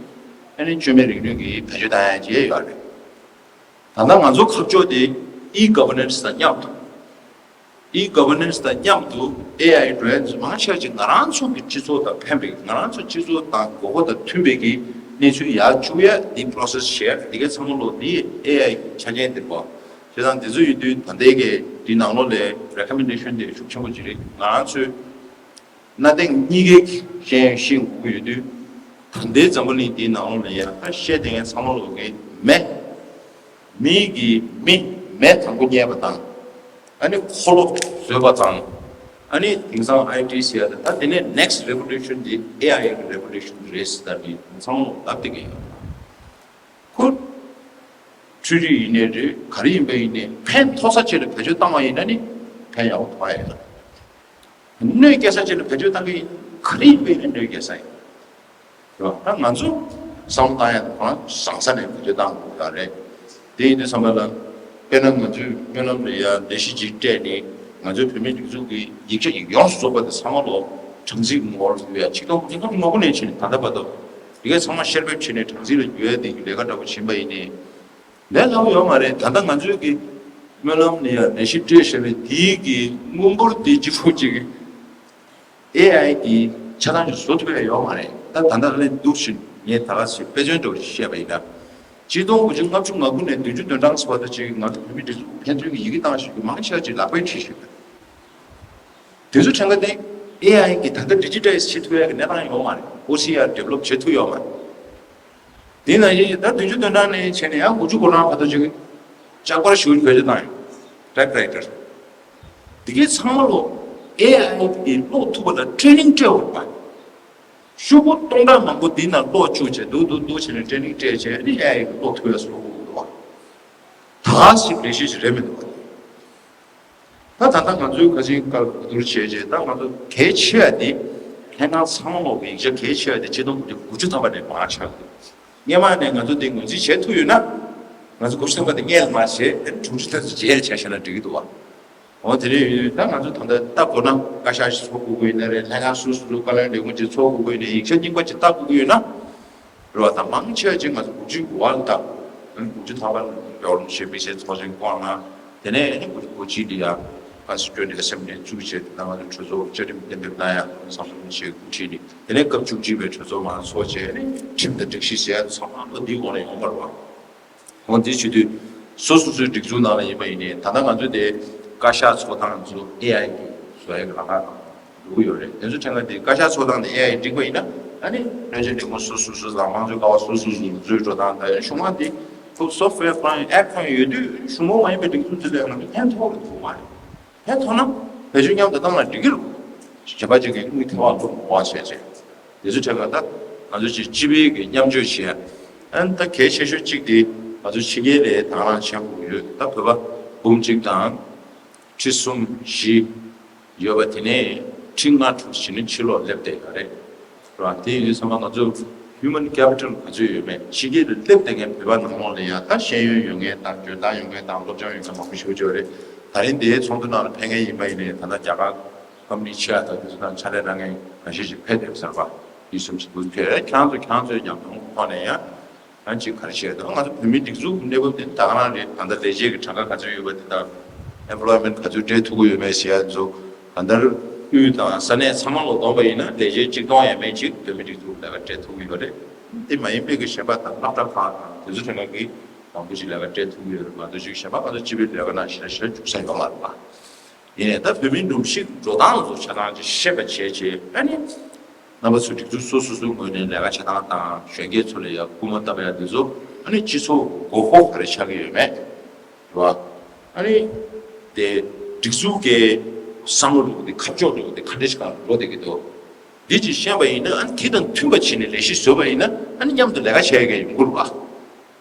ཨ་ནི་བཅོས་མའི་རིག་ནུས་ཀྱི་བེད་སྤྱོད་བཏང་ཡ་བྱས་ཡོད་རེད། ད་ལྟ་ང་ཚོ་ཁ་ཕྱོགས་དེ་ཨི་གྷ་ཝར་ནན་སི་དང་མཉམ་དུ། ཨི་གྷ་ཝར་ནན་སི་དང་མཉམ་དུ་ཨེ་ཨའི་འགྲོ་ཡ་ཚོ་མང་ཆེ་བ་ཅིག་ང་རང་ཚོ་གི་སྤྱི་ཚོགས་དང་ཕན་པའི། ང་རང་ཚོ་སྤྱི་ཚོགས་དང་དགོས་མཁོ་དང་མཐུན་པའི་གི་གནས་ཚུལ་ཡར་བཅུག་ཡ་འདི་པོ་རོ་སེ་སི་བྱས། འདི་གའི་ཚང་མ་ལོ་འདི་ཨེ་ཨའི་གི་ཆ་རྐྱེན་འདི་པོ། བྱས་ཙང་འདི་ཚོ་ཡོད་དུས་ད་ལྟའི་གི་འདི་ནང་ལོགས་ལ་རེ་ཀོ་མེན་ཌེ་ཤན་འདི་ཤུགས་ཆེན་པོ་ཅིག་རེད། ང་རང་ཚོས་གནའ་དེང་གཉིས་ཀའི་ཤེས་ཡོན་ཤེས་དགོས་ཀྱི་ཡོད་དུས། ད་ལྟའི་འཛམ་བུ་གླིང་འདིའི་ནང་ལོགས་ལ་ཡང་ད་བཤད་བསྡད་མཁན་ཚང་མ་ལོག་གི་མེ། མི་གི་མི་མེ་དང་པོ་རྙེད་པ་དང་། ཨ་ནི་འཁོར་ལོ་བཟོས་པ་དང་། ཨ་ནི་དེང་སང་ཨའི་ཊི་ཟེར་ཡ་ད། ད་དེ་ནས་ནེག་སི་ཊི་རེ་ཝོ་ལུ་ཤན་འདི་ཨེ་ཨའི་གི་རེ་ཝོ་ལུ་ཤན་རེད་ཟེར། ད་འདི་ཚང་མ་ལོག་ལབ་བསྡད་ཀྱི་ཡོད། ཁོ་འཕྲུལ་རིག་ཡིན་ནའི་རེད། ག་རེ་ཡིན་པ་ཡིན་ནའི་ཕན་ཐོགས་ས་ཅིག་ལ་བེད་སྤྱོད་བཏང་བ་ཡིན་ན་ནི་ཕན་ཡག་པོ་ཐོགས་ཡ་ཡོད། གནོད་སྐྱེལ་ས་ཅིག་ལ་བེད་སྤྱོད་བཏང་གི་ཡིན། ག་རེ་ཡིན་པ་ཡིན་ནའི་གནོད་སྐྱེལ་ས་ཡིན། རེད་བ། ད་ང་ཚོ་བསམ་བློ་བཏང་ཡ་དང་། ཁོ་རང་བཟང་ས་ནས་བེད་སྤྱོད་བཏང་དགོས་ཡ་རེད། དེ་ཡིན་དུས་ཙམ་པ་ལ། དཔེར་ན་ང་ཚོས་སྨོན་ལམ་ལ་ཡ་ལས་གཞི་ཅིག་སྤྲད་ནས་ང་ཚོའི་བོད་མིའི་སྒྲིག་འཛུགས་ཀྱི་ཡིག་ཆ་ཡོངས་སུ་རྫོགས་པ་དེ་ཚང་མ་ལོ་གྲངས་རྩིས་ངོ་བོར་བསྡུ་ཡ། ཆིག་སྟོང་ཉིས་སྟོང་ཉི་ཤུ་ནས་བྱས་ནས་ད་ལྟ་བར་དུ་དེ་གའི་ཚང་མ་བཤེར་འབེབས་བྱས་ནས་གྲངས་རྩིས་ལ་འགྱུར་ཡ་དེ་གི་ལས་ཀ་འདྲ་པོ་ཕྱིན་པ་ཡིན་ནའི། ལས་སླ་པོ་ཡོད་མ་རེད། ད་ལྟ་ང་ཚོའི་གི་སྨོན་ལམ་ནས་ཡ་ལས་གཞི་སྤྲད་བཞག་པའི་དེའི་གི་དངུལ་འབོར་དེ་གཅིག་པུ་གཅིག་གི་ཨེ་ཨའི་གི་ཆ་ཚང་ཞིག་བཟོ་ཐུབ་ཡ་ཡོད་མ་རེད། ད་ད་ལྟ་ལས་འདུག་ཕྱིན། ངས་ད་ག་ཞིག་དཔེ་མཚོན་འདྲ་བོ་ཞིག་བཤད་པ་ཡིན་ན། ཆིག་སྟོང་དགུ་བརྒྱ་ལྔ་བཅུ་ང་དགུ་ནས་བདུན་ཅུ་དོན་གྲངས་བར་དུ་ཅིག་ང་ཚོ་བོད་མིའི་སྒྲིག་འཛུགས་ཕན་ཚུན་གྱི་ཡི་གེ་བཏང་བཞག་རྒྱུ་མང་ཆེ་བ་ཅིག་ལག་པས་བྲིས་བཞག་ཡོད། དེ་ཚོ་ཕྲན་ག་དེ་ཨེ་ཨའི་གི་ད་ལྟ་ཌི་ཇི་ཊའི་ཛི་བྱེད་ཐུབ་ཡ་གི་གནས་སྟངས་ཡོད་མ་རེད། ཨོ་སི་ཨར་ཌི་བེ་ལོབ་བྱེད་ཐུབ་ཡོད་མ་རེད། དེ་ནང་བཞིན་ད་བདུན་ཅུ་དོན་གྲངས་ནས་བྱས་ནས་ཡང་དགུ་བཅུ་གོ་གྲངས་བར་དུ་ཅིག་ལྕགས་པར་ཞུ་བེད་སྤྱོད་བཏང་ཡོད། ཊའིབ་རའི་ཊར། དེ་གའི་ཚང་མ་ལོ་ཨེ་ཨའི་གི་ཀློག་ཐུབ་པ་ལ་ཊེ་རེ་ནིང་སྤྲད་འོང་པ། ཤོག་བུ་སྟོང་ཕྲག་མང་པོ་འདི་ནང་ཀློག་བཅུག་བྱས་འདུག་འདུག་འདུག་བྱས་ནས་ཊེ་རེ་ནིང་སྤྲད་བྱས་ནས་ཨེ་ཨའི་གི་ཀློག་ཐུབ་ཡ་བཟོ་དགོས་འདུག་བ། ད་ག་ཞིག་ལས་གཞི་ཞིག་རེད་མི་འདུག་བ། ད་ད་ལྟ་ང་ཚོའི་ཁ་ཆེའི་སྐབས་གོ་བསྡུར་བྱས་རྗེས། ད་ང་ཚོ་གལ་ཆེ་བ་འདི་ལྷན་ཁང་ཚང་མ་ལོག་གི་ཡིག་ཆ་གལ་ཆེ་བ་འདི་ཆིག་སྟོང་དགུ་བརྒྱ་དགུ་བཅུ་ཐམ་པ་ནས་མར་ཆགས་འདུག་སྔོན་མ་ནས་ང་ཚོ་འདི་ངོས་འཛིན་བྱེད་ཐུབ་ཡོད་ན། ང་ཚོ་དགུ་བཅུ་ཐམ་པ་འདི་སྔོན་ལ་མར་བྱས། དྲུག་ཅུ་ཐམ་པ་རྗེས་ལ་བྱས་བཞག་ན་འགྲིག་གི་འདུག་བ། འོ་དེ་རེད། ད་ང་ཚོ་ད་ལྟ་ལྟ་དགོས་ན་བཀའ་ཤག་ཅིག་ཚོགས་དགོས་ཀྱི་ཡོད་ན་རེད། ལྷན་ཁང་སོ་སོ་སོ་བཀའ་བློན་ལས་ཁུངས་ཅིག་ཚོགས་དགོས་ཀྱི་ཡོད་ན། ཡིག་ཆ་རྙིང་པ་ཅིག་ལྟ་དགོས་ཀྱི་ཡོད་ན། རེད་བ། ད་མང་ཆེ་བ་ཅིག་ང་ཚོ་དགུ་བཅུ་གོ་བ་ལ་ལྟ་དགོས། དགུ་བཅུ་ཐམ་པ་ལ་ཡོ་རོབ་ཆེ་དམིགས་བསལ་ཚོགས་ཆེན་བསྐོངས་ན། དེ་ནས་ཨ་ནི་དགུ་བཅུ་གོ་གཅིག་ལ་ཡ་Constituent Assembly བཙུགས་བྱས། ད་ང་ཚོ་གྲོས་ཚོགས་བཅའ་ཁྲིམས་གཏན་འབེབས་གནང་ཡ་བསམ་བློ་བྱས་འགོ་ཁྲིད་ནས། དེ་ནས་སྐབས་བཅུ་གཅིག་པའི་གྲོས་ཚོགས་མར་ཚོགས་བྱས། ཨ་ནི་ཁྲིམས་དང་སྒྲིག་གཞི་ཟེར་ཡ་ཚང་མ་ལོ་འདིའི་འོག་ལ་ཡོང་བ་རེད་བ། འོ་འདི་བྱེད་དུས་སོ་སོ་སོའི་སྒྲིག་འཛུགས་ནང་ལ་ཡིན་པ་ཡིན་ནའི། ད་ལྟ་ང་ཚོ་དེ་བཀའ་ཤག་ཚོགས་སྟངས་ཚོ་ཨེ་ཨའི་གི་བཟོ་ཡ་གི་ལམ་ཁ་ནང་འགྲོ་གི་ཡོད་རེད། དེ་ཚོ་ཕྲན་ཁ་དེ་བཀའ་ཤག་ཚོགས་སྟངས་དེ་ཨེ་ཨའི་འགྲིག་པ་ཡིན་ན། ཨ་ནི་བློན་ཆེན་ལས་ཁུངས་སོ་སོ་སོ་དང་དམངས་གཙོའི་ཀ་བ་སོ་སོ་སོ་འཛུལ་འགྲོ་སྟངས་དང་། གཞུང་མང་དེ་ཁུག་software ཁོ་རང་ཡང་ཨེབ་ཁོ་རང་ཡོད་དུས། གཞུང་མང་མ་ཡིན་པའི་སྒྲིག་འཛུགས་དེ་ལ་ང་ཚོ་ཕན་ཐོགས་རེད་ཐུག་མ་རེད། ཕན་ཐོགས་ན་བེད་སྤྱོད་མཉམ་དུ་བཏང་ན་འགྲིག་གི་རེད། གཞན་པ་ཅིག་གིས་དངུལ་ཐེ་བ་ལོག་མ་བྱས་བྱས། དེ་ཚོ་བྱས་པ་ད་ང་ཚོ་ཅིག་སྤྱི་པའི་གི་མཉམ་སྤྱོད་བྱས། ཨ་ནི་ད་གལ་ཆེ་ཤོས་གཅིག་དེ་ང་ཚོ་ཕྱི་རྒྱལ་ལ་དང་བླངས་བྱེད་དགོས་ཡོད། ད་བོད་པ་འབུམ་གཅིག་དང་ཁྲི་གསུམ་བཞི་ཡོད་པ་དེ་ནས་ཁྲི་ལྔ་དྲུག་ཕྱིན་ནས་ཕྱི་ལོགས་སླེབས་བསྡད་ཡོད་རེད། རེད་བ། དེ་ཡིན་དུས་ཚང་མ་ང་ཚོ་human capital ག་ཚོད་ཡོད་མེད། ཕྱི་རྒྱལ་ལ་སླེབས་བསྡད་མཁན་བོད་པ་ནང་ལོགས་ལ་ཡང་ད་ཤེས་ཡོན་ཡོད་མཁན་དང་འཇོན་ཐང་ཡོད་མཁན་དང་སློབ་སྦྱོང་ཡོད་མཁན་མང་པོ་ཞེ་པོ་ཅིག་ཡོད་རེད། ད་རིང་འདིའི་ཚོགས་འདུ་ནང་ལ་ཕེབས་མཁན་ཡིན་པ་ཡིན་ནའི། ད་ལྟ་རྒྱ་གར་ཀམ་པ་ནི་ཆེ་བ་དང་དེ་ཚོ་ནང་ཕྱག་ལས་གནང་མཁན་འགའ་ཤས་ཤིག་ཕེབས་བསྡད་ཟེར་བ། ཡིད་གསུམ་གྱི་འབུལ་ཕེབས། ཁྱེད་རང་ཚོ་ཁྱེད་རང་ཚོའི་ཉམས་མྱོང་ཐོག་ནས་ཡང་ཡང་ཅིག་ག་རེ་བཤད་འདུག་ང་ཚོ་བོད་མིའི་སྒྲིག་འཛུགས་ཀྱི་གནས་བབ་དེ་ད་ག་རང་རེད། ད་ལྟ་ལས་བྱེད་ཀྱི་གྲངས་ཀ་ག་ཚོད་ཡོད་པ་དེ་དང་། employment ག་ཚོད་སྤྲད་ཐུབ་ཀྱི་ཡོད་མེད་ཟེར་ཡ་ཚོ། གང་ལྟར་དབུས་དང་ས་གནས་ཚང་མ་ལ་བསྡོམས་པ་ཡིན་ན་ལས་བྱེད་གཅིག་སྟོང་ཡས་མས་ཅིག་བོད་མིའི་སྒྲིག་འཛུགས་ལས་ཀ་སྤྲད་ཐུབ་ཀྱི་ཡོད་རེད། དེ་མ་ཡིན་པའི་གི་གཞན་པ་དང་སློབ་གྲྭ་ཁག་དང་དེ་ཚོ་ཐད་ཀ་གི་མང་པོ་ཞིག་ལས་ཀ་སྤྲད་ཐུབ་ཀྱི་ཡོད་རེད་མ་གཏོགས། ཅིག་གཞན་པ་ང་ཚོ་སྤྱི་པའི་ལས་ཀ་ནང་ཞེ་དྲག་ཞེ་དྲག་འཇུག་ས་ཡོད་མ་རེད་པ། ཡིན་ནའི་ད་བོད་མིའི་སྒྲོམ་གཞི་འགྲོ་སྟངས་ལ་ཆ་ཚང་ཅིག་ཤེས་པ་བྱས་བྱས། ཨ་ནི་རྣམ་པ་ཚོ་སྒྲིག་འཛུགས་སོ་སོ་སོའི་ངོས་ནས་ལས་ཀ་བྱེད་སྟངས་དང་། གཞོན་སྐྱེས་ཚོ་ལ་ཡ་སྐུལ་མ་བཏབ་ཡ་འདི་ཚོ། ཨ་ནི་སྤྱི་ཚོགས་དགོས་མཁོ་ག་རེ་ཆགས་ཀྱི་ཡོད་མེད། རེད་བ། ཨ་ནི་དེ་སྒྲིག་འཛུགས་ཀྱི་བསམ་བློ་འདྲ་བོ་དེ་ཁ་ཕྱོགས་འདྲ་བོ་དེ་ག་འདྲ་ཞིག་སྒང་ལ་འགྲོ་བསྡད་ཀྱི་འདུག་འདི་ཅིག་ཤེས་པ་ཡིན་ན། ཨ་ནི་དེ་དང་མཐུན་པ་བྱས་ནས་ལས་གཞི་བཟོས་པ་ཡིན་ན། ཨ་ནི་མཉམ་དུ་ལས་ཀ་བྱེད་མཁན་ཡོང་གི་རེད་བ།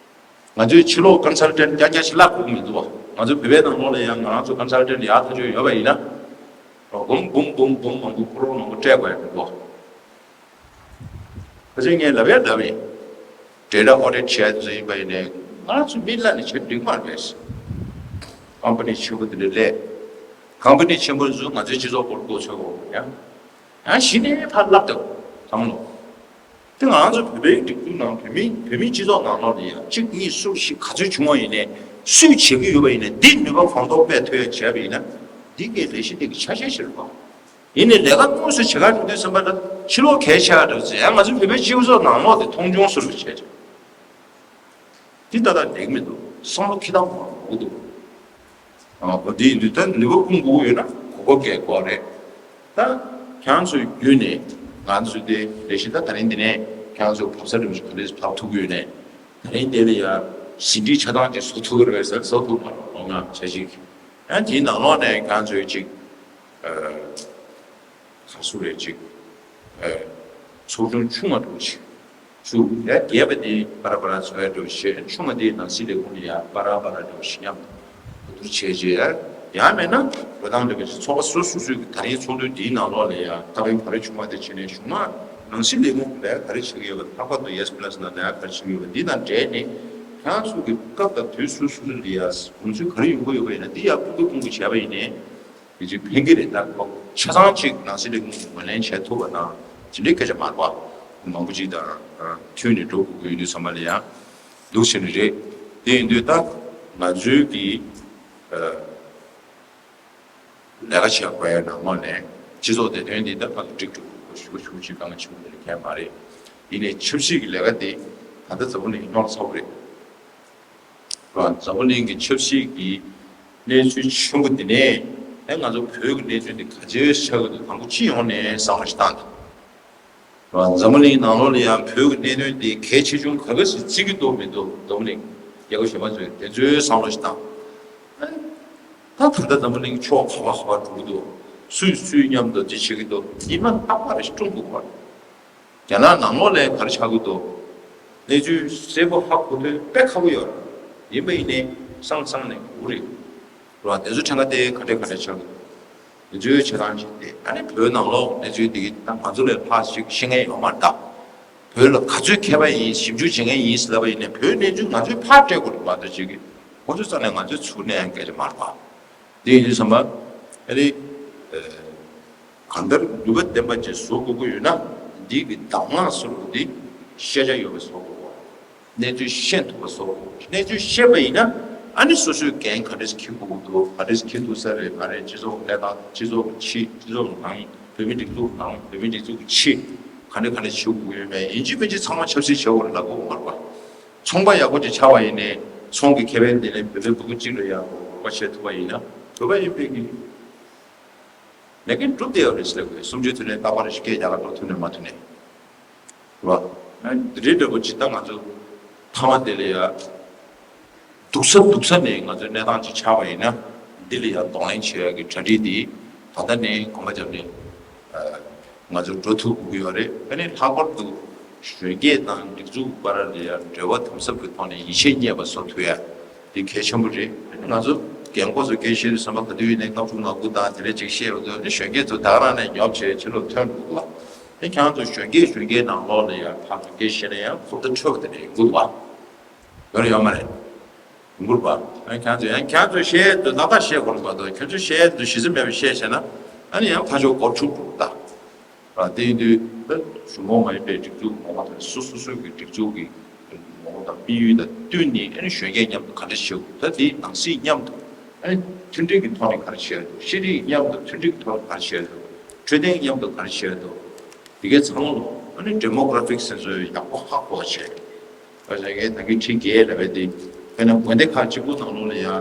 ང་ཚོས་ཕྱི་ལོགས་ཀོན་སལ་ཊན་རྐྱང་རྐྱང་ཞིག་བརླག་དགོས་ཀྱི་མི་འདུག་བ། ང་ཚོ་བོད་པའི་ནང་ལོགས་ལ་ཡང་ང་རང་ཚོ་ཀོན་སལ་ཊན་ཡག་ཐག་ཆོད་ཡོད་པ་ཡིན་ན། འབུམ་འབུམ་འབུམ་འབུམ་མང་པོ་ཀོ་རོར་མང་པོ་སྤྲད་དགོས་ཡ་མི་འདུག་བ། ཁ་ཆེ་ངས་ལབ་ཡ་ལབ་ཡིན། ཌེ་ཊ་ཨོ་ཌིཊ་བྱས་ཚོ་ཡིན་པ་ཡིན་ནའི། ང་ཚོ་མི་གླ་ནས་བྱེད་འགྲིག་མ་རེད། ཀམ་པ་ནི་ཆེན་པོ་འདི་འདྲ་སླེབས། ཀམ་པ་ནི་ཆེན་པོ་ཚོས་ང་ཚོའི་སྤྱི་ཚོགས་སྐོར་མགོ་ཚོད་དགོས་ཡ། ཡང་གཞི་ནས་ཕར་བསླབ་བསྡད་དགོས་བསམ་བློ། དེ་ང་ཚོ་བོད་པའི་སྒྲིག་འཛུགས་ནང་བོད་མི་བོད་མིའི་སྤྱི་ཚོགས་ནང་ལོགས་ལ་ཡང་གཅིག་གཉིས་གསུམ་བཞི་ག་ཚོད་བྱུང་བ་ཡིན་ནའི། སུས་བྱེད་ཀྱི་ཡོད་པ་ཡིན་ནའི། འདི་ནུས་པ་གོང་མཐོར་སྤེལ་ཐུབ་ཡ་བྱས་པ་ཡིན་ན། འདི་གའི་ལས་གཞི་འདི་གི་ཆ་ཤས་ཤིག་རེད་པ། ཡིན་ནའི་ལས་ཀ་དངོས་སུ་བྱེད་གར་འགྲོ་དུས་ཙམ་པ་ལ་ཕྱི་ལོགས་གལ་ཆེ་བ་འདྲ་བོ་ཟེར་ཡང་། ང་ཚོ་བོད་པའི་སྤྱི་ཚོགས་ནང་ལོགས་དེ་མཐོང་ཆུང་བཟོ་འདྲ་བྱས་བྱས། འདི་ཏག་ཏག་འགྲིག་མི་འདུག་བསམ་བློ་འཁྱེར་སྟངས་མང་པོ་འདུག་ཨ། འོ་འདི་ཡིན་དུས་ད་ནུས་པ་སྤུངས་དགོས་ཡོད་ན་གོ་སྐབས་འགའ་དགོས་རེད། ད་ཁྱེད་རང་ཚོའི་བརྒྱུད་ནས་ང་ཚོ་དེ་ལས་གཞི་ད་ད་རིང་འདི་ནས་ཁྱེད་རང་ཚོ་བབས་ས་རིམ་བཞིན་ག་འདྲས་བབས་ཐུབ་ཀྱི་ཡོད་ནས། ད་རིང་འདི་ལ་ཡ་ཟིན་བྲིས་ཆ་ཚང་ཅིག་བཟོ་ཐུབ་ཀྱི་རེད་ཟེར། བཟོ་ཐུབ་མ་རེད། ལོ་ལྔ་འཆར་གཞི། ཡང་དེའི་ནང་ལོགས་ནས་ཁྱེད་རང་ཚོའི་ཅིག་ཨ། ག་ཚོད་རེད། ཅིག་ཨ། ཚོགས་ཆུང་ཆུང་བ་འདྲ་བོ་ཞིག་བཙུགས། ཡ་རྒྱས་པ་དེ་པ་ར་པ་ར་བཟོ་ཡ་འདྲ་བོ་བྱས། ཆུང་བ་དེ་ནང་སྲིད་ལས་ཁུངས་ལ་ཡ་པ་ར་པ་ར་འདྲ་བོ་ཞིག་མཉམ་དུ་གོ་བསྡུར་བྱས་རྗེས། ཡང་མེད་ན་འགྲོ་སྟངས་འདྲ་བོ་ཞིག་ཚོགས་པ་སོ་སོ་སོའི་གི་ད་རིང་ཚོགས་འདུ་འདིའི་ནང་ལོགས་ལ་ཡ་ཐག་རིང་བར་ཆུང་བ་དེ་བྱས་ནས། གཞུང་མང་ནང་སྲིད་ལས་ཁུངས་ལ་ཡ་ག་རེ་བྱེད་ཀྱི་ཡོད་པ། ལྷག་པར་དུ་ཡེས་པ་ལ་སི་ནང་ལ་ཡ་ག་རེ་བྱེད་ཀྱི་ཡོད་པ། འདི་དང་འབྲེལ་ནས་ཁྱེད་རང་ཚོ་གི་སྐབས་དང་དུས་སོ་སོ་སོ་ལ་ཡ་དགོངས་ཚུལ་ག་རེ་ཡོང་གི་ཡོད་པ་ཡིན་ན། འདི་ཡ་སྤུ་གུ་སྤུ་གུ་བྱས་པ་ཡིན་ནའི། དེ་ཅིག་ཕན་གྱི་རེད། ད་ཁོ་ཆ་ཚང་ཅིག་ནང་སྲིད་ལས་ཁུངས་ཀྱིས་ངོས་ལེན་བྱེད་ཐུབ་པ་དང་། དེ་འདྲའི་སྐད་ཆ་མ་རེད་པ། མང་པོ་ཅིག་དང་མཐུན་ནས་འགྲོ་དགོས་ཀྱི་ཡོད་དུས་ཙམ་པ་ལ་ཡང་འདུག་བྱས་ནས་རེད། དེ་ཡིན་དུས་ད་ང་ཚོའི་གི་ལས་ཀ་བྱེད་དགོས་ཡ་ནང་ལོགས་ནས་སྤྱི་ཚོགས་བདེ་དོན་འདི་ད་ཕར་ཚུར་འགྲིག་འགྲོ་དགོས་ཞུ་ཞུ་ཅིག་གང་ཆེན་པོ་ལས་མཁན་མ་རེད། ཡིན་ནའི་ཆབ་སྲིད་ཀྱི་ལས་ཀ་འདི་ད་ལྟ་འཛམ་བུ་གླིང་རྙོག་ཚ་པོ་རེད། འཛམ་བུ་གླིང་གི་ཆབ་སྲིད་ཀྱི་གནས་ཚུལ་ཆེན་པོ་འདི་ནས་ཨེ་ང་ཚོ་བོད་ཀྱི་གནས་ཚུལ་འདི་ག་ཚོད་ཆགས་ཀྱི་འདུག་དང་པོ་སྤྱི་ཡོངས་ནས་བསམ་བློ་ཞིག་བཏང་དང་། འཛམ་བུ་གླིང་ནང་ལོགས་ལ་ཡང་བོད་ཀྱི་གནད་དོན་འདི་གལ་ཆེ་ཆུང་ག་ག་ཞིག་བརྩི་གི་འདུག་མི་འདུག་འཛམ་བུ་གླིང་རྒྱལ་ཁབ་གཞན་པ་ཚོས་དེ་ཚོའི་བསམ་བློ་ཞིག་བཏང་། ད་ད་ལྟ་འཛམ་བུ་གླིང་ཕྱོགས་ག་པ་ག་པར་འགྲོ་གི་འདུག་སུས་སུའི་མཉམ་དུ་འདི་བྱེད་ཀྱི་འདུག་ཉི་མ་རྟག་པར་ཞིག་སྟོན་དགོས་པ། རྒྱ་ནག་ནང་ལོགས་ལ་ག་རེ་ཆགས་ཀྱི་འདུག་གནས་ཚུལ་གསལ་པོ་ཧ་གོ་ཐུབ་དཔེ་ཁག་པོ་ཡོད་རེད། ཡིན་པ་ཡིན་ནའི་སང་སང་ནས་འགོ་རེད། རེད་བ། དེ་ཚོ་ཕྲན་ག་དེ་ག་འདྲ་ག་འདྲ་ཆགས་འདུག་དེ་ཚོའི་བྱེད་སྟངས་ཅིག་དེ། ཨ་ནི་བོད་ནང་ལོགས་གནས་ཚུལ་དེ་གི་ད་ང་ཚོ་ལས་ལྷག་ཅིག་ཤེས་མཁན་ཡོད་མ་རེད་ད། བོད་ལ་ག་ཚོད་མཁས་པ་ཡིན། ཞིབ་འཇུག་བྱེད་མཁན་ཡིན་ཟེར་ལབ་པ་ཡིན་ནའི་བོད་གནས་ཚུལ་ང་ཚོས་ཕར་སྤྲད་དགོས་རེད་མ་གཏོགས་ཅིག་གི་ཁོང་ཚོའི་རྩ་ནས་ང་ཚོའི་ཚུར་གནས་ཡང་སྐད་ཆ་མ་རེད་བ། དེ་ཡིན་དུས་ཙམ་པ་ཨ་ནི་གང་ལྟར་ནུས་པ་ལྡན་པ་ཅིག་བཟོ་དགོས་ཀྱི་ཡོད་ན། འདི་གི་གདམས་ངག་ཟེར་བ་འདི་ཤེས་བྱ་ཡོད་པ་བཟོ་དགོས། གནས་ཚུལ་ཤེས་ཐུབ་པ་བཟོ་དགོས། གནས་ཚུལ་ཤེས་པ་ཡིན་ན་ཨ་ནི་སོ་སོའི་འགན་ག་འདྲས་འཁྱེར་དགོས་འདུག་ག་འདྲས་འཁྱེར་ཐུབ་ས་རེད། ག་རེ་སྤྱི་ཚོགས་གནས་སྟངས། སྤྱི་ཚོགས་ཀྱི་ཕྱི། སྤྱི་ཚོགས་ནང་། བོད་མི་སྒྲིག་འཛུགས་ནང་། བོད་མི་སྒྲིག་འཛུགས་ཀྱི་ཕྱི། ག་འདྲས་ག་འདྲས་བྱེད་དགོས་ཡོད་མེད། ཡིན་གཅིག་མིན་གཅིག་ཚང་མ་ཆབ་སྲིད་བྱེད་དགོས་རེད་ལབ་དགོས་མ་རེད་པ། ཚོང་པ་ཡག་པོ་ཅིག་ཆགས་པ་ཡིན་ནའི་ཚོང་གི་ཁེ་ཕན་དེ་ནས་བོད་པའི་ཕྲུ་གུ་གཅིག་ལ་ཡང་རོགས་པ་བྱེད་ཐུབ་པ་ཡིན་ན་བོད་པ་ཡིན་པའི་གི་ལས་འགན་འགྲུབ་བསྡད་ཡོད་རེད་ཟེར་དགོས། སུམ་ཅུ་ཐུན་ནས་རྟག་པར་སྐད་རྒྱག་ག་འགྲོ་ཐུབ་ནས་མ་ཐུབ་ནས། རེད་བ། འདི་འདྲའི་འདྲ་པོ་ཅིག་ད་ང་ཚོ་མཐའ་མ་དེ་ལ་ཡ། སྡུག་ས་སྡུག་ས་ནས་ང་ཚོའི་གནས་སྟངས་ཅིག་ཆགས་པ་ཡིན་ན། འདི་ལ་ཡ་གདོང་ལེན་བྱེད་ཡ་གི་གྲ་སྒྲིག་འདི་ད་ལྟ་ནས་གོམ་པ་བརྒྱབ་ནས་ང་ཚོ་འགྲོ་ཐུབ་དགོས་ཀྱི་ཡོད་རེད། ཨ་ནི་ལྷག་པར་དུ་གཞོན་སྐྱེས་དང་སྒྲིག་འཛུགས་བར་ལ་ཡ་འབྲེལ་བ་དམ་ཟབ་ཀྱི་ཐོག་ནས་ཡིད་ཆེས་རྙེད་པ་བཟོ་ཐུབ་ཡ། འདི་གལ་ཆེན་པོ་རེད། ང་ཚོ་རྒན་འཁོགས་ཚོ་སྐད་བཤད་དུས་ཙམ་པ་ག་དུས་ཡིན་ནའི་ལྔ་དྲུག་ལྔ་དགུ་དང་དེ་འདྲ་ཅིག་བཤད་ཡོང་དུས་ནི་གཞོན་སྐྱེས་ཚོ་ད་ག་རང་ནས་ཉོབ་བྱས་ཕྱི་ལོགས་ཐོན་འགྲོ་གི་འདུག་བ། ཨེ་ཁྱེད་ཚོ་གཞོན་སྐྱེས་གཞོན་སྐྱེས་ནང་ལོགས་ལ་ཡང་ཕར་ཚུར་སྐད་བཤད་ན་ཡང་གོ་བརྡ་འཕྲོད་པ་དེ་འདྲ་ཡོང་གི་འདུག་བ། ཡོད་རེད་ཡོད་མ་རེད། ཡོང་གི་རེད་པ། ཨེ་ཁྱེད་ཚོ་ཡང་ཁྱེད་ཚོ་བཤད་དུས་ཏག་ཏག་བཤད་དགོས་རེད་མ་གཏོགས། ཁྱེད་ཚོ་བཤད་དུས་གཞི་རྩ་མེད་པ་བཤད་བྱས་ན་ཨ་ནི་ཡང་ཕར་ཕྱོགས་སྒོར་ཆུག་འགྲོ་གི་ད། ཨ་དེ་ཡིན་དུས་ད་གཞུང་འབྲེལ་མ་ཡིན་པའི་སྒྲིག་འཛུགས་ངོ་མ་དང་སོ་སོ་སོའི་གི་སྒྲིག་འཛུགས་ཀྱི་ངོ་བོ་དང་དམིགས་ཡུལ་དང་བསྟུན་ནས་ཨ་ནི་གཞོན་སྐྱེས་མཉམ་དུ་ག་འདྲ་བྱེད་དགོས། ད་དེའི་ནང་སྲིད་མཉམ་དུ་ཨ་ནི་མཐུན་སྒྲིལ་གྱི་ཐོག་ནས་ག་རེ་བྱེད་དགོས། ཤེས་རིག་མཉམ་དུ་མཐུན་སྒྲིལ་གྱི་ཐོག་ནས་ག་རེ་བྱེད་དགོས། འཕྲོད་བསྟེན་མཉམ་དུ་ག་རེ་བྱེད་དགོས། དེ་གའི་ཚང་མ་ལ་ཨ་ནི་demographics་ཟེར་ཚོ་ཡག་པོ་ཧ་གོ་བ་བྱེད། ད་ཆ་གའི་ད་གིན་ཁྲི་བརྒྱད་ལབ་པའི་དེ་དཔེར་ན་དགོན་སྡེ་ཁག་གཅིག་པུ་ནང་ལོགས་ལ་ཡང་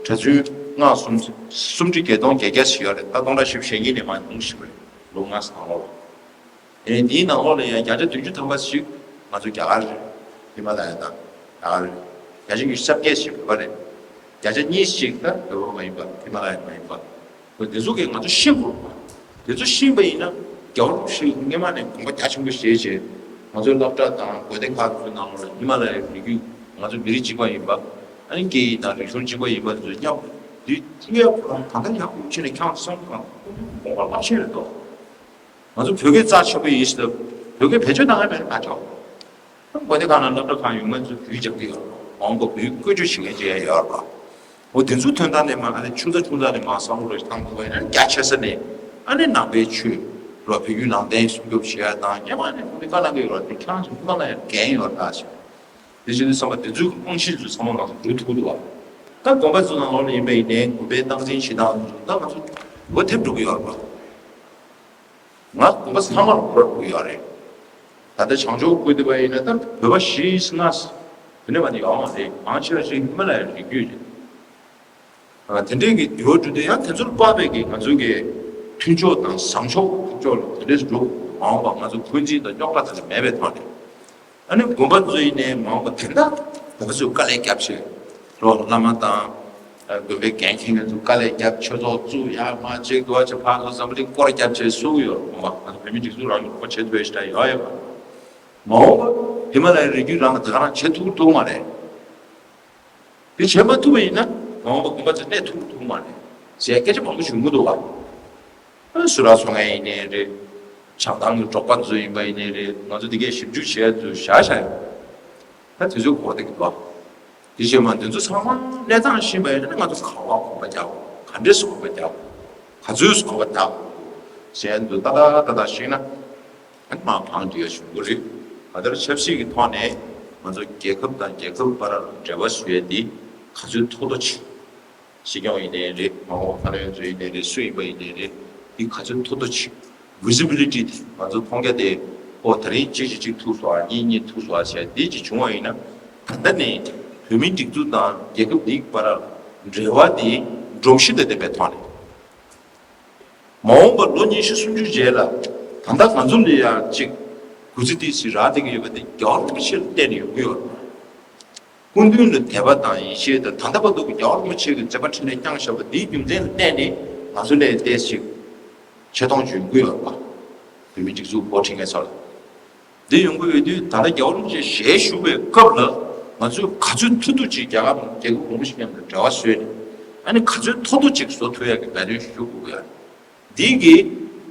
གྲྭ་བཙུན་ལྔ་གསུམ་སུམ་ཁྲི་བརྒྱད་སྟོང་བརྒྱད་བརྒྱ་ཞིག་ཡོད་རེད། ད་སྟོང་ཕྲག་བཞི་བཅུ་ཞེ་གཉིས་ནས་མར་ཉུང་ཞིག་རེད། ལོ་ལྔ་ཙམ་ནང་ལོགས་ལ། ཨེ་འདིའི་ནང་ལོགས་ལ་ཡང་བརྒྱ་ཆ་བདུན་ཅུ་ཐམ་པ་ཞིག་ང་ཚོ་རྒྱ་གར་རེད། ཧི་མ་ལ་ཡ་དང་རྒྱ་གར་རེད། བརྒྱ་ཆ་ཉི་ཤུ་རྩ་བརྒྱད་ཞིག་བོད་པ་རེད། བརྒྱ་ཆ་གཉིས་ཤིག་ད་བོད་པ་མ་ཡིན་པ། ཧི་མ་ལ་ཡ་མ་ཡིན་པ། འོ་དེ་ཚོ་གིས་ང་ཚོ་ཤེས་དགོས་རེད་པ། དེ་ཚོ་ཤེས་པ་ཡིན་ན་རྒྱལ་བ་རིན་པོ་ཆེ་སྔོན་མ་ནས་དགོངས་པ་རྒྱ་ཆེན་པོ་བཞེས་བྱས། ང་ཚོའི་སློབ་གྲྭ་དང་དགོན་སྡེ་ཁག་ཚོའི་ནང་ལོགས་ལ་ཧི་མ་ལ་ཡའི་རི་རྒྱུད། ང་ཚོ་མི་རིགས་གཅིག་པ་ཡིན་པ། ཨ་ནི་སྐད་ཡིག་དང་རིག་གཞུང་གཅིག་པ་ཡིན་པ་དེ་ཚོ་མཉམ་དུ་ཐུག་ཡག་ཁོ་རང་གང་ལྟར་ཡག་པོ་བྱས་ནས་ཁྱེད་ཚོ་གང་དགོངས་པ་རླབས་ཆེན་རེད་དོ། ང་ཚོ་བོད་སྐད་རྩ་ཆེན་པོ་ཡིན་ཟེར། བོད་སྐད་བེད་སྤྱོད་གཏང་ཡ་མེད་ན་ཕར་ཆོག་དགོན་སྡེ་ཁག་ནང་སློབ་གྲྭ་གང་ཡོད་མཁན་ཚོ་བོད་སྦྱང་གི་ཡོད་རེད། མ་འོངས་པ་བོད་བཀོལ་སྤྱོད་བྱེད་མཁན་ཅིག་ཡང་ཡོད་རེད། འོ་དེ་ཚོའི་དོན་དག་ནས་མར་ཨ་ནི་ཆུང་ཙག་ཆུང་ཙག་ནས་མར་བསམ་བློ་བཏང་དགོས་པ་ཡིན་ན་རྒྱ་ཆེ་ས་ནས་ཨ་ནི་ནང་པའི་ཆོས་ལ་བོད་བརྒྱུད་ནང་བསྟན་སྲུང་སྐྱོབ་བྱེད་ཡ་དང་། སྔོན་མ་ནས་དགོན་སྡེ་བཀའ་གནང་གི་ཡོད་རེད། དེ་ཁྱེད་རང་ཚོ་ཀུན་སློང་ལ་ཡང་འགན་ཡོད་རེད་ད་ཞེས། དེ་བཞིན་དུ་བསམ་པ་དེ་ཚོའི་རྨང་གཞི་ཚོ་ཚང་མ་ང་ཚོ་འགྲོ་ཐུབ་ཀྱི་འདུག་བ། ད་དགོན་པ་ཚོ་ནང་ལོགས་ལ་ཡིན་པ་ཡིན་ནའི་དགོན་པའི་སྟངས་འཛིན་བྱེད་སྟངས་ཚོ་ད་ང་ཚོ་སྒོ་ཐེམ་འགྲོ་གི་ཡོད་རེད་པ། ང་དགོན་པ་ཚང་མར་སྒོ་ར་ཕྱེ་གི་ཡོད་རེད། ད་ལྟ་བྱང་ཕྱོགས་ཀུན་བཏུས་པ་ཡིན་ན་ད་བོད་པ་བཞི་ལྔ་དེ་ནས་མ་ནི་ཡོད་མ་རེད། མང་ཆེ་བ་ཞིག་ཧི་མ་ལ་ཡའི་རི་རྒྱུད་རེད། ཨ་དེ་འདྲའི་གི་འགྱུར་བ་འགྲོ་དུས་ཡང་དེ་ཚོར་དཔག་པའི་གི་ང་ཚོའི་གི་མཐུན་ཕྱོགས་དང་བཟང་ཕྱོགས་ཕུགས་ཕྱོགས་ལ་དེ་འདྲས་འགྲོ། མ་འོངས་པ་ང་ཚོ་འཁོན་འཛིན་དང་རྙོག་དྲ་དེ་འདྲ་མེད་པའི་ཐོག་ནས། ཨ་ནི་དགོན་པ་ཚོ་ཡིན་ནའི་མ་འོངས་པ་དེ་འདྲ་དགོན་པ་ཚོས་དཀའ་ལས་བརྒྱབ་བྱས། རོགས་བླ་མ་དང་དགོན་པའི་འགན་འཁྱེར་མཁན་ཚོས་དཀའ་ལས་བརྒྱབ། ཆོས་ཚོགས་བཙུགས། ཡར་མར་གཅིག་འདུག་བྱས་ཕར་ཚུར་འཛམ་བུ་གླིང་སྐོར་ར་བརྒྱབ་བྱས་བཟོ་གི་ཡོད་རེད། དགོན་པ་ང་ཚོ་བོད་མི་སྒྲིག་འཛུགས་རང་གི་དགོངས་པ་བྱེད་ཐུབ་པའི་ཞིག་ད་ཡོད་ཡོད་མ་རེད། མ་འོངས་པ་ཧི་མ་ལ་ཡའི་རི་རྒྱུད་རང་གིས་ད་ག་རང་བྱེད་ཐུབ་ཐུབ་མ་རེད། དེ་བྱེད་མ་ཐུབ་པ་ཡིན་ན་མ་འོངས་པ་དགོན་པ་ཚོ་གནས་ཐུབ་ཐུབ་མ་རེད་ཟེར་སྐད་ཆ་མང་པོ་ཞིག་ཡོང་གི་འདུག་བ། ཨ་གསུང་རབ་སློབ་གཉེར་ཡིན་ནའི་རེད། བྱང་ཐང་གི་འབྲོག་པ་ཚོ་ཡིན་པ་ཡིན་ནའི་རེད། ང་ཚོ་དེ་གའི་ཞིབ་འཇུག་བྱས་ཚོ་བཞག་བཞག་ཡོད། ད་དེ་ཚོའི་གོ་བ་དེ་གི་འདུག་བ། དེ་བྱས་མ་དེ་ཚོ་ཚང་མ་གནས་སྟངས་ཤེས་པ་ཡིན་ན་ང་ཚོ་ག་བ་གོམ་པ་རྒྱག་དགོས། ག་འདྲས་སུ་གོམ་པ་རྒྱག་དགོས། ག་ཚོད་སུ་གོམ་པ་རྒྱག་དགོས་ཟེར་འདུག་ཏག་ཏག་ཏག་ཏག་ཤེས་ན། ཨ་ནི་མར་བང་སྒྲིག་ཡ་བྱུང་གི་རེད། ག་དར་ཆབ་སྲིད་ཀྱི་ཐོག་ནས་ང་ཚོ་རྒྱལ་ཁབ་དང་རྒྱལ་ཁབ་བར་འབྲེལ་བ་བཟོ་ཡ་འདི་ག་ཚོད་མཐོ་ཏོ་ཆེ། སྲིད་སྐྱོང་ཡིན་ནའི་རེད། མ་འོངས་པ་བཀའ་བློན་ཚོ་ཡིན་ནའི་རེད། སུ་ཡིན་པ་ཡིན་ནའི་རེད། འདི་ག་ཚོད་མཐོ་ཏོ་ཆེ། visibility་དེ་ང་ཚོ་མཐོང་རྒྱ་དེ། ཨོ་ད་རིང་གཅིག་གིས་གཅིག་ཐུག་སོང་ཨ། གཉིས་གཉིས་ཐུག་སོང་ཨ་ཟེར་འདི་གཅིག་བྱུང་བ་ཡིན་ན། ད་ལྟ་ནས་བོད་མིའི་སྒྲིག་འཛུགས་དང་རྒྱལ་ཁབ་འདིའི་བར་འབྲེལ་བ་དེ་སྒྲོམ་གཞི་དང་ལྡན་པའི་ཐོག་ནས། མ་འོངས་པར་ལོ་ཉི་ཤུ་སུམ་ཅུ་རྗེས་ལ་ད་ལྟ་ང་ཚོ་ལ་ཡང་གཅིག་གུས་བརྩི་ཏོག་ཙམ་རག་བསྡད་ཀྱི་ཡོད་པ་དེ་རྒྱལ་བ་རིན་པོ་ཆེ་ལ་བརྟེན་ནས་ཡོང་གི་ཡོད་རེད། སྐུ་མདུན་ལ་དད་པ་དང་ཡིད་ཆེས་དང་། ད་ལྟ་བར་དུ་རྒྱལ་བ་རིན་པོ་ཆེ་གི་མཛད་པ་འཕྲིན་ལས་བསྐྱངས་བཞག་པ་འདིའི་རྒྱུ་མཚན་ལ་བརྟེན་ནས་ང་ཚོ་ལ་ཏོག་ཙམ་ཆེ་མཐོང་ཅིག་ཡོང་གི་ཡོད་རེད་པ། བོད་མིའི་སྒྲིག་འཛུགས་འགོ་ཁྲིད་མཁན་ཚོ་ལ། འདི་ཡོང་གི་ཡོད་དུས་ད་ལྟ་རྒྱལ་བ་རིན་པོ་ཆེ་ཞལ་བཞུགས་པའི་སྐབས་ལ་ང་ཚོས་ག་ཚོད་ཐུབ་ཐུབ་ཅིག་རྒྱལ་ཁབ་རྒྱལ་ཁབ་གོང་བུ་ཞིག་མཉམ་དུ་འབྲེལ་བ་བཟོས་ནས། ཨ་ནི་ག་ཚོད་མཐོ་མཐོ་ཅིག་བཟོ་ཐུབ་ཡག་གི་འབད་བརྩོན་ཞུ་དགོས་ཡ། འདི་གིས་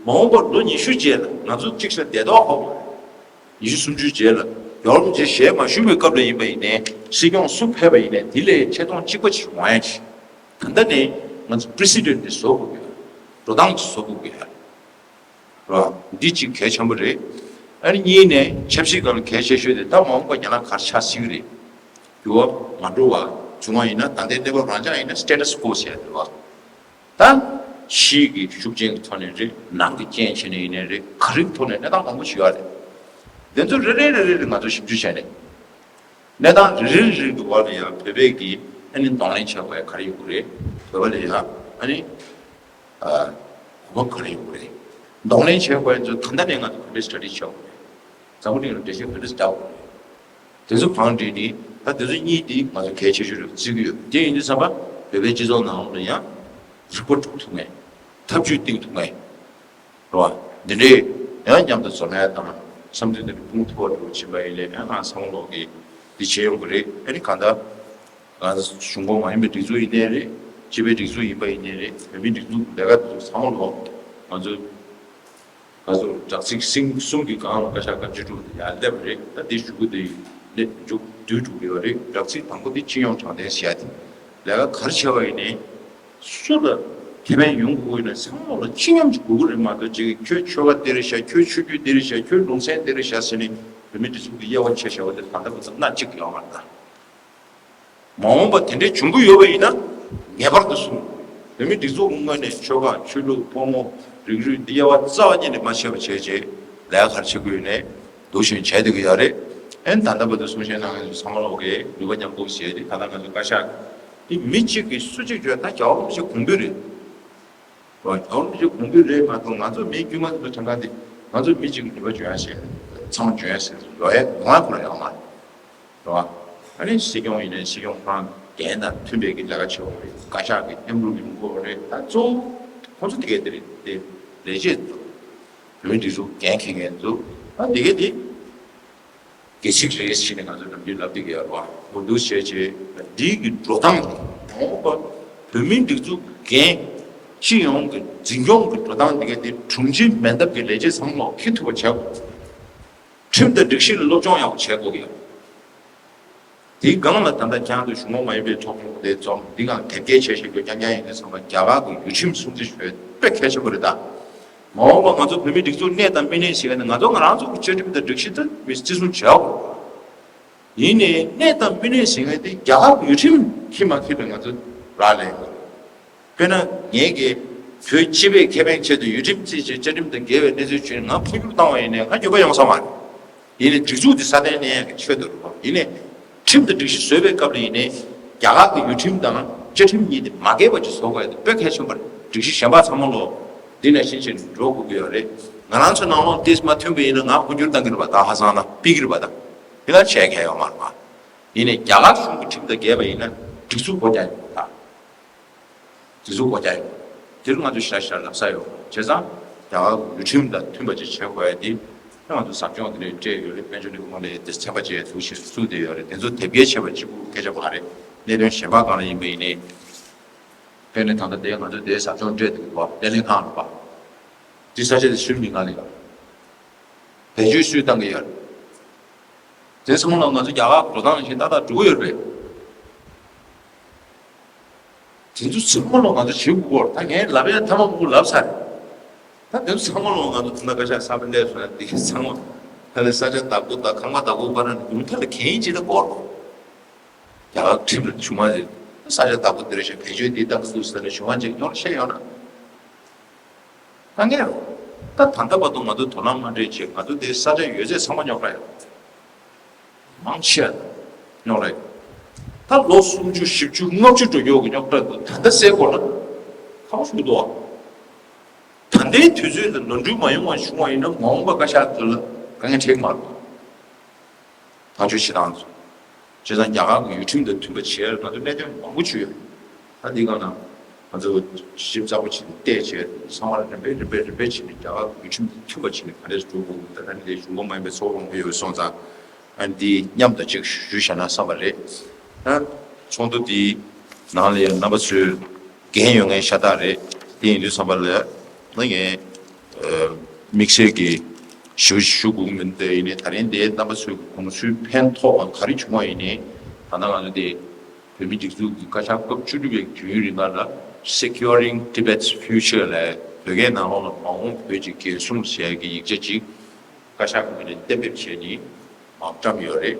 མ་འོངས་པར་ལོ་ཉི་ཤུ་རྗེས་ལ་ང་ཚོ་གཅིག་ཤ་བདེ་ཐོག་ཧོབ། ཉི་ཤུ་སུམ་ཅུ་རྗེས་ལ་རྒྱལ་བ་རིན་པོ་ཆེ་ཞལ་མ་བཞུགས་པའི་སྐབས་ལ་ཡིན་པ་ཡིན་ནའི་སྲིད་སྐྱོང་སུ་ཕེབས་པ་ཡིན་ནའི་དེ་ལས་ཆེ་མཐོང་གཅིག་པ་ཞིག་འོང་ཡ་ཞིག་ད་ལྟ་ནས་ང་ཚོ་པི་རེ་སི་ཌེན་ཊི་འདི་བཟོ་དགོས་ཀྱི་ཡོད། འགྲོ་སྟངས་ཅིག་བཟོ་དགོས་ཀྱི་ཡོད་རེད་བ། འདི་གཅིག་གལ་ཆེན་པོ་རེད། ཨ་ནི་གཉིས་ནས་ཆབ་སྲིད་སྒང་ལ་གལ་ཆེ་ཤོས་དེ་ད་མ་འོངས་པ་རྒྱ་ནག་ག་རེ་ཆགས་སྲིད་ཀྱི་རེད། འགྱུར་བ་མ་འགྲོ་བ་བྱུང་བ་ཡིན་ན་ད་ལྟའི་གནས་བབ་རང་འཇགས་ཡིན་ན་སི་ཊེ་ཊ་སི་ཀོ་ཟེར་ཡ་རེད་བ། ད་ཕྱི་གི་ཤུགས་རྐྱེན་གྱི་ཐོག་ནས་རེད། ནང་གི་རྐྱེན་བྱས་ནས་ཡིན་ནའི་རེད། ག་རེ་གི་ཐོག་ནས་གནས་སྟངས་མང་པོ་ཞིག་ཡོད་རེད། དེ་ཚོ་རེ་རེ་རེ་རེ་རེ་ང་ཚོ་ཞིབ་འཇུག་བྱས་ནས། གནས་སྟངས་རེ་རེ་རེ་རེ་གི་བར་ལ་ཡང་བོད་པས་ཀྱི་ཨ་ནི་གདོང་ལེན་བྱེད་དགོས་ཡ་ག་རེ་ཡོད་གི་རེད། བོད་པ་ལ་ཡང་ཨ་ནི་ཨ་གོ་སྐབས་ག་རེ་ཡོད་གི་རེད། གདོང་ལེན་བྱེད་དགོས་ཡ་ཚོ་ད་ལྟ་ནས་ང་ཚོ་བོད་པའི་སི་ཊ་ཌི་བྱེད་དགོས་རེད། འཛམ་བུ་གླིང་ལ་འགྲེལ་བཤད་ག་འདྲ་རྒྱག་དགོས་རེད། དེ་ཚོ་བང་སྒྲིག་ནི་ད་དེ་ཚོ་གཉིས་དེ་ང་ཚོ་གལ་ཆེ་ཤོས་རེད་བརྩི་གི་ཡོད། དེ་ཡིན་དུས་ཙམ་པ་བོད་པའི་སྤྱི་ཚོགས་ནང་ལོགས་ལ་ཡང་རིག་པ་སྒྲུབ་ཐུབ་མཁན། ཐབས་ཇུས་བཏིང་ཐུབ་མཁན། རེད་བ། འདི་འདྲའི་ཡང་མཉམ་དུ་འཛོམས་ཡ་དང་བསམ་ཚུལ་འདི་འདྲ་སྤུངས་ཐུབ་པ་འགྲོ་བྱེད་པ་ཡིན་ལས་ཡང་ང་ཚང་མ་ལོག་གི་འདི་བྱེད་ཡོང་གི་རེད། ཨ་ནི་གང་ལྟར་ང་ཚོ་གཞུང་གོང་མ་ཡིན་པའི་སྒྲིག་འཛུགས་ཡིན་ནའི་རེད། སྤྱི་པའི་སྒྲིག་འཛུགས་ཡིན་པ་ཡིན་ནའི་རེད། བོད་མིའི་སྒྲིག་འཛུགས་ལས་ཀ་འདི་ཚོ་ཚང་མ་ལོག་ང་ཚོ་ག་ཚོད་དྲག་ཚིགས་གསུམ་གསུམ་གྱི་སྒང་ལ་བཀའ་ཤག་བཀའ་འགྱུར་དྲུག་དེ་ཡར་སླེབས་པ་རེད། ད་འདི་ཞུ་གི་འདི་ནས་མཇུག་བསྡུས་འགྲོ་གི་ཡོད་རེད། དྲག་ཚིགས་དང་པོ་འདི་སྤྱི་ཡོངས་དྲང་བདེན་ཟེར་ཡ་དེ་ལས་ཀ་ག་རེ་བྱས་པ་ཡིན་ནའི་སུ་ལ་ཁེ་ཕན་ཡོང་དགོས་ཡིན་ན་ཚང་མ་ལ་སྤྱི་མཉམ་གྱི་དགོས་ཀྱི་རེད་མ་གཏོགས་ཅིག་ཁྱོད་ཆོལ་ཁ་དེ་རེད་ཤག་ཁྱོད་ཆོས་བརྒྱུད་དེ་རེད་ཤག་ཁྱོད་ལུང་ཚན་དེ་རེད་ཤག་ཟེར་ནས་བོད་མི་སྒྲིག་འཛུགས་ཀྱི་དབྱེ་བ་ཕྱེ་བཞག་པ་དེ་ད་ལྟ་བར་དུ་སྣ་གཅིག་ཡོད་མ་རེད་ད། མ་འོངས་པ་དེ་འདྲའི་འབྱུང་གི་ཡོད་པ་ཡིན་ན་ངེས་པར་དུ་གསུངས། བོད་མི་སྒྲིག་འཛུགས་ཀྱི་ངོས་ནས་ཆོལ་ཁ་ཆོས་ལུགས་ཕོ་མོ་རིགས་རུས་འདི་དབྱེ་བ་རྩ་བ་ཉིད་ནས་མ་ཕྱེ་བ་བྱས་རྗེས་ལས་ཀ་ག་རེ་བྱེད་དགོས་ཡོད་ནས་འདུག་བཞིན་བྱས་བསྡད་ཀྱི་ཡོད་རེད། ཨེ་ད་ལྟ་བར་དུ་གསུང་བཤད་གནང་མཁན་ཚོ་ཚང་མ་ལོག་གིས་ནུས་པ་མཉམ་སྤུངས་བྱས་ཏེ་ད་ལྟ་ང་ཚོ་བཀའ་ཤག་འདི་མི་གཅིག་གིས་སུ་གཅིག་བརྗོད་ད་རྒྱལ་བ་རིན་པོ་ཆེ་དགོངས་པ་རེད། རྒྱལ་བ་རིན་པོ་ཆེ་དགོངས་པ་རེད་མ་གཏོགས་ང་ཚོ་མི་དཀྱུས་མ་ཚོ་ཁྲང་ཁ་འདི་ང་ཚོ་མི་གཅིག་གི་ནུས་པ་འཇོན་ཡ་ཞིག་ཚང་མ་འཇོན་ཡ་ཟེར་ཡོང་ཡ་ཁོ་ན་ཡོད་མ་རེད། རེད་བ། ཨ་ནི་སྲིད་སྐྱོང་ཡིན་ནའི་སྲིད་སྐྱོང་ཁོ་རང་འགན་དང་མཐུན་པའི་གི་ལས་ཀ་བྱེད་དགོས་རེད། བཀའ་ཤག་གི་མཉམ་རུབ་ཡོང་དགོས་རེད། ད་གཙོ་བོ་ཁོ་ཚོ་དེ་གས་དེ་རེད་དེ། ལས་བྱེད་ཚོ་བོད་མི་སྒྲིག་འཛུགས་འགན་འཁྱེར་མཁན་ཚོ་ད་དེ་གས་དེ་སྒལ་ཚིགས་རེད་ཟེར་ནས་ང་ཚོ་ནམ་རྒྱུན་ལབ་བསྡད་ཀྱི་ཡོད་རེད་བ། འོ་འདུག་བྱས་བྱས་འདིའི་གི་འགྲོ་སྟངས་དེ་མ་འོངས་པ་བོད་མི་སྒྲིག་འཛུགས་འགན་སྤྱི་ཡོངས་ཀྱི་འཛིན་སྐྱོང་གི་འགྲོ་སྟངས་དེ་གས་དེ་དྲུང་ཆེ་མེད་འདབས་ཀྱི་ལས་བྱེད་ཚང་མ་ལོག་འཁྱེར་ཐུབ་པ་བྱས་དགོས། ཁྲིམས་དང་སྒྲིག་གཞི་ལ་སློབ་སྦྱོང་ཡག་པོ་བྱེད་དགོས་ཀྱི་ཡོད། དེའི་སྒང་ལ་ད་ལྟ་ཁྱེད་རང་ཚོ་གཞུང་ལུགས་མ་ཡིན་པའི་ཚོགས་ཆུང་དེ་འཛོམས་འདི་སྒང་དེབ་སྐྱེལ་བྱས་བཞག་རྒྱུ་རྐྱང་རྐྱང་ཡིན་དུས་ཙམ་པ་རྒྱ་གར་གྱི་ཡུལ་ཁྲིམས་སྲུང་བརྩི་ཞུ་ཡ་དཔེ་གལ་ཆེན་པོ་རེད་ད། མ་འོངས་པ་ང་ཚོ་བོད་མི་སྒྲིག་འཛུགས་གནས་དང་མི་གནས་ཟེར་མཁན་དེ་ང་ཚོ་ང་རང་ཚོ་གི་བཅའ་ཁྲིམས་དང་སྒྲིག་གཞི་དེ་མི་བརྩི་སྲུང་བྱེད་དགོས། ཡིན་ནའི་གནས་དང་མི་གནས་ཟེར་མཁན་དེ་རྒྱ་གར་གྱི་ཡུལ་ཁྲིམས་འཁྱེར་མ་འཁྱེར་ལ་ང་ཚོ་རག་ལས་ཡོད། དཔེར་ན་ངས་ཀྱིས་བོད་སྤྱི་པའི་ཁེ་ཕན་ཆེད་དུ་ཡུལ་ཁྲིམས་བརྩིས་བྱས་བཅའ་ཁྲིམས་དང་འགལ་བའི་གནས་ཚུལ་བྱུང་ནས་ང་འཕོ་འགྱུར་བཏང་བ་ཡིན་ནའི་ང་འགྱོད་པ་ཡོང་ས་མ་རེད། ཡིན་ནའི་སྒྲིག་འཛུགས་འདི་སྲ་བརྟན་གནས་ཡག་གི་ཆེད་དུ་རེད་བ། ཡིན་ནའི་ཁྲིམས་དང་སྒྲིག་གཞི་བཟོས་པའི་སྐབས་ལ་ཡིན་ནའི་རྒྱ་གར་གྱི་ཡུལ་ཁྲིམས་དང་བཅའ་ཁྲིམས་གཉིས་དེ་མ་འགལ་བ་ཅིག་བཟོ་དགོས་ཡ་དེ་དཔེ་གལ་ཆེན་པོ་རེད། སྒྲིག་གཞི་གཞན་པ་ཚང་མ་ལོག་འདི་ནང་བཞིན་བྱས་ནས་འགྲོ་དགོས་ཀྱི་ཡོད་རེད། ང་རང་ཚོའི་ནང་ལོགས་དེ་མ་མཐུན་པ་ཡིན་ན་ང་འཕོ་འགྱུར་བཏང་གི་རེད་པ། ད་ཧ་སང་ན་ཕུད་ཀྱི་རེད་པ། ད་དེ་ལ་བྱས་མཁན་ཡོད་མ་རེད་པ། ཡིན་ནའི་རྒྱ་གར་གཞུང་གི་ཁྲིམས་དང་འགལ་བ་ཡིན་ན་སྒྲིག་འཛུགས་སྒོ་རྒྱག་ཡོང་གི་རེད་ད། སྒྲིག་འཛུགས་སྒོ་རྒྱག་ཡོང་། དེ་རུ་ང་ཚོ་ཞེ་དྲག་ཞེ་དྲག་ལབ་ས་ཡོད། བྱས་ཙང་རྒྱ་གར་ཡུལ་ཁྲིམས་དང་མཐུན་པ་ཅིག་བྱེད་དགོས་ཡ་དེ་ང་ཚོ་ཟབ་སྦྱོང་དེ་འདྲའི་སྤྲད་ཡོད་རེད། དཔལ་འབྱོར་ལས་ཁུངས་ལ་དེ་ཚན་པ་བཅས་འདུག་ཞེས་བཙུགས་བསྡད་ཡོད་རེད། དེ་ཚོ་དེབ་སྐྱེལ་བྱས་པ་གཅིག་པུ་སྐད་ཆ་མ་རེད། གནད་དོན་གཞན་པ་གང་ལ་ཡིན་པ་ཡིན་ནའི། དཔེར་ན་ད་ལྟ་དེ་ང་ཚོ་དེ་ཟབ་སྦྱོང་སྤྲད་འདུག་པ། དཔལ་ལྡན་ཁང་རེད་པ། དེ་ས་ཆ་དེ་སུའི་མིང་ང་ལ་ཡོད། བེད་སྤྱོད་སུས་བཏང་གི་ཡོད། དེ་ཚང་མ་ལ་ང་ཚོ་རྒྱ་གར་འགྲོ་སྟངས་བཞིན་ཏག་ཏག་འགྲོ་གི་ཡོད་རེད། དེ་ཚོ་ཚང་མ་ལ་ང་ཚོ་བྱེད་དགོས་སྐོར་ད་ངས་ལབ་ཡ་ཐ་མ་མང་པོ་ལབ་ཚར་རེད། ད་དེ་ཚོ་ཚང་མ་ལ་ང་ཚོ་ད་ལྟ་བཀའ་ཤག་གསར་པ་སླེབས་སོང་ན་དེ་གི་ཚང་མ་ད་ལྟ་ས་ཆ་བདག་པོ་དང་ཁང་པ་བདག་པོ་བར་ན་ཉུང་མཐའ་ལ་གན་ཅི་ད་སྐོར་རོ། རྒྱ་གར་ཁྲིམས་ལ་བྱུང་བ་རེད། ས་ཆ་བདག་པོ་དེ་རེད་ཤག་བེད་སྤྱོད་འདི་བཏང་གི་འདུག་ཟེར་ནས་བྱུང་བ་ཅིག་ཡོང་བཤད་ཡོང་ན། ད་ངས་རོ། ད་ད་ལྟ་བར་དུ་ང་ཚོ་དོ་སྣང་མ་སྤྲད་བྱས་ང་ཚོ་དེ་ས་ཆ་ཡོད་ཚད་ཚང་མ་རྙོག་དྲ་ཡོད། མང་ཆེ་བ་རྙོག་དྲ་ཡོད། ད་ལོ་སུམ་ཅུ་བཞི་བཅུ་ལྔ་བཅུ་འགྲོ་རྒྱུ་གི་རྙོག་དྲ་འདུག་ད་ལྟ་སེལ་དགོས་ན་ཁག་པོ་ཞིག་འདུག་ད་ལྟའི་དུས་ཚོད་ལ་ནོར་འཁྲུལ་མ་ཡོང་བ་བྱུང་བ་ཡིན་ན་མ་འོངས་པ་བཀའ་ཤག་ཚོ་ལ་དཀའ་ངལ་འཕྲད་ཀྱི་མ་རེད། ཐག་གཅོད་བྱེད་སྟངས་ཚོ། བྱས་ཙང་རྒྱ་གར་གྱི་ཡུལ་ཁྲིམས་དང་མཐུན་པ་བྱས་ང་ཚོ་གནད་དོན་མང་པོ་བྱུང་ཡོད། ད་འདི་སྒང་ན་ང་ཚོ་ཞིབ་ཚགས་པོ་བྱས་ནས་བལྟས་བྱས་ཚང་མ་ལ་རིམ་པས་རིམ་པས་རིམ་པས་བྱས་ནས་རྒྱ་གར་གྱི་ཡུལ་ཁྲིམས་དང་མཐུན་པ་བྱས་ནས་ག་འདྲས་འགྲོ་དགོས་ད་ད་ནི་དེ་གཞུང་གོང་མ་ཡིན་པའི་ཚོགས་མང་པོ་ཡོད་སོང་ཙང་ཨ་ནི་འདི་མཉམ་དུ་གཅིག་ཞུས་བཞག་ན་བསམ་པ་རེད། ད་ཚོགས་འདུ་འདིའི་ནང་ལ་ཡང་རྣམ་པ་ཚོས་ འགན་ཡོད་མཁན་ཤ་སྟག་རེད། དེ་ཡིན་དུས་ཙམ་པ་ལ་ང་ངས་དམིགས་བསལ་གྱི་ཞུ་ཞུ་དགོས་མིན་དེ་ཡིན་ནའི་ད་རིང་འདིའི་རྣམ་པ་ཚོའི་དགོངས་ཚུལ་ཕན་ཐོགས་པ་ག་རེ་བྱུང་བ་ཡིན་ནའི་ད་ལྟ་ང་ཚོ་དེ་བོད་མིའི་སྒྲིག་འཛུགས་ཀྱི་བཀའ་ཤག་སྐབས་བཅུ་བདུན་པའི་དུས་ཡུན་རིང་ལ་Securing Tibet's Future ལས་བོད་སྐད་ནང་ལོགས་ལ་མ་འོངས་བོད་ཀྱི་རྒྱལ་སྲུང་ཟེར་ཡག་གི་ཡིག་ཆ་ཅིག་བཀའ་ཤག་གི་ངོས་ནས་གཏན་འབེབས་བྱས་ནས་མར་བཀྲམ་ཡོད་རེད།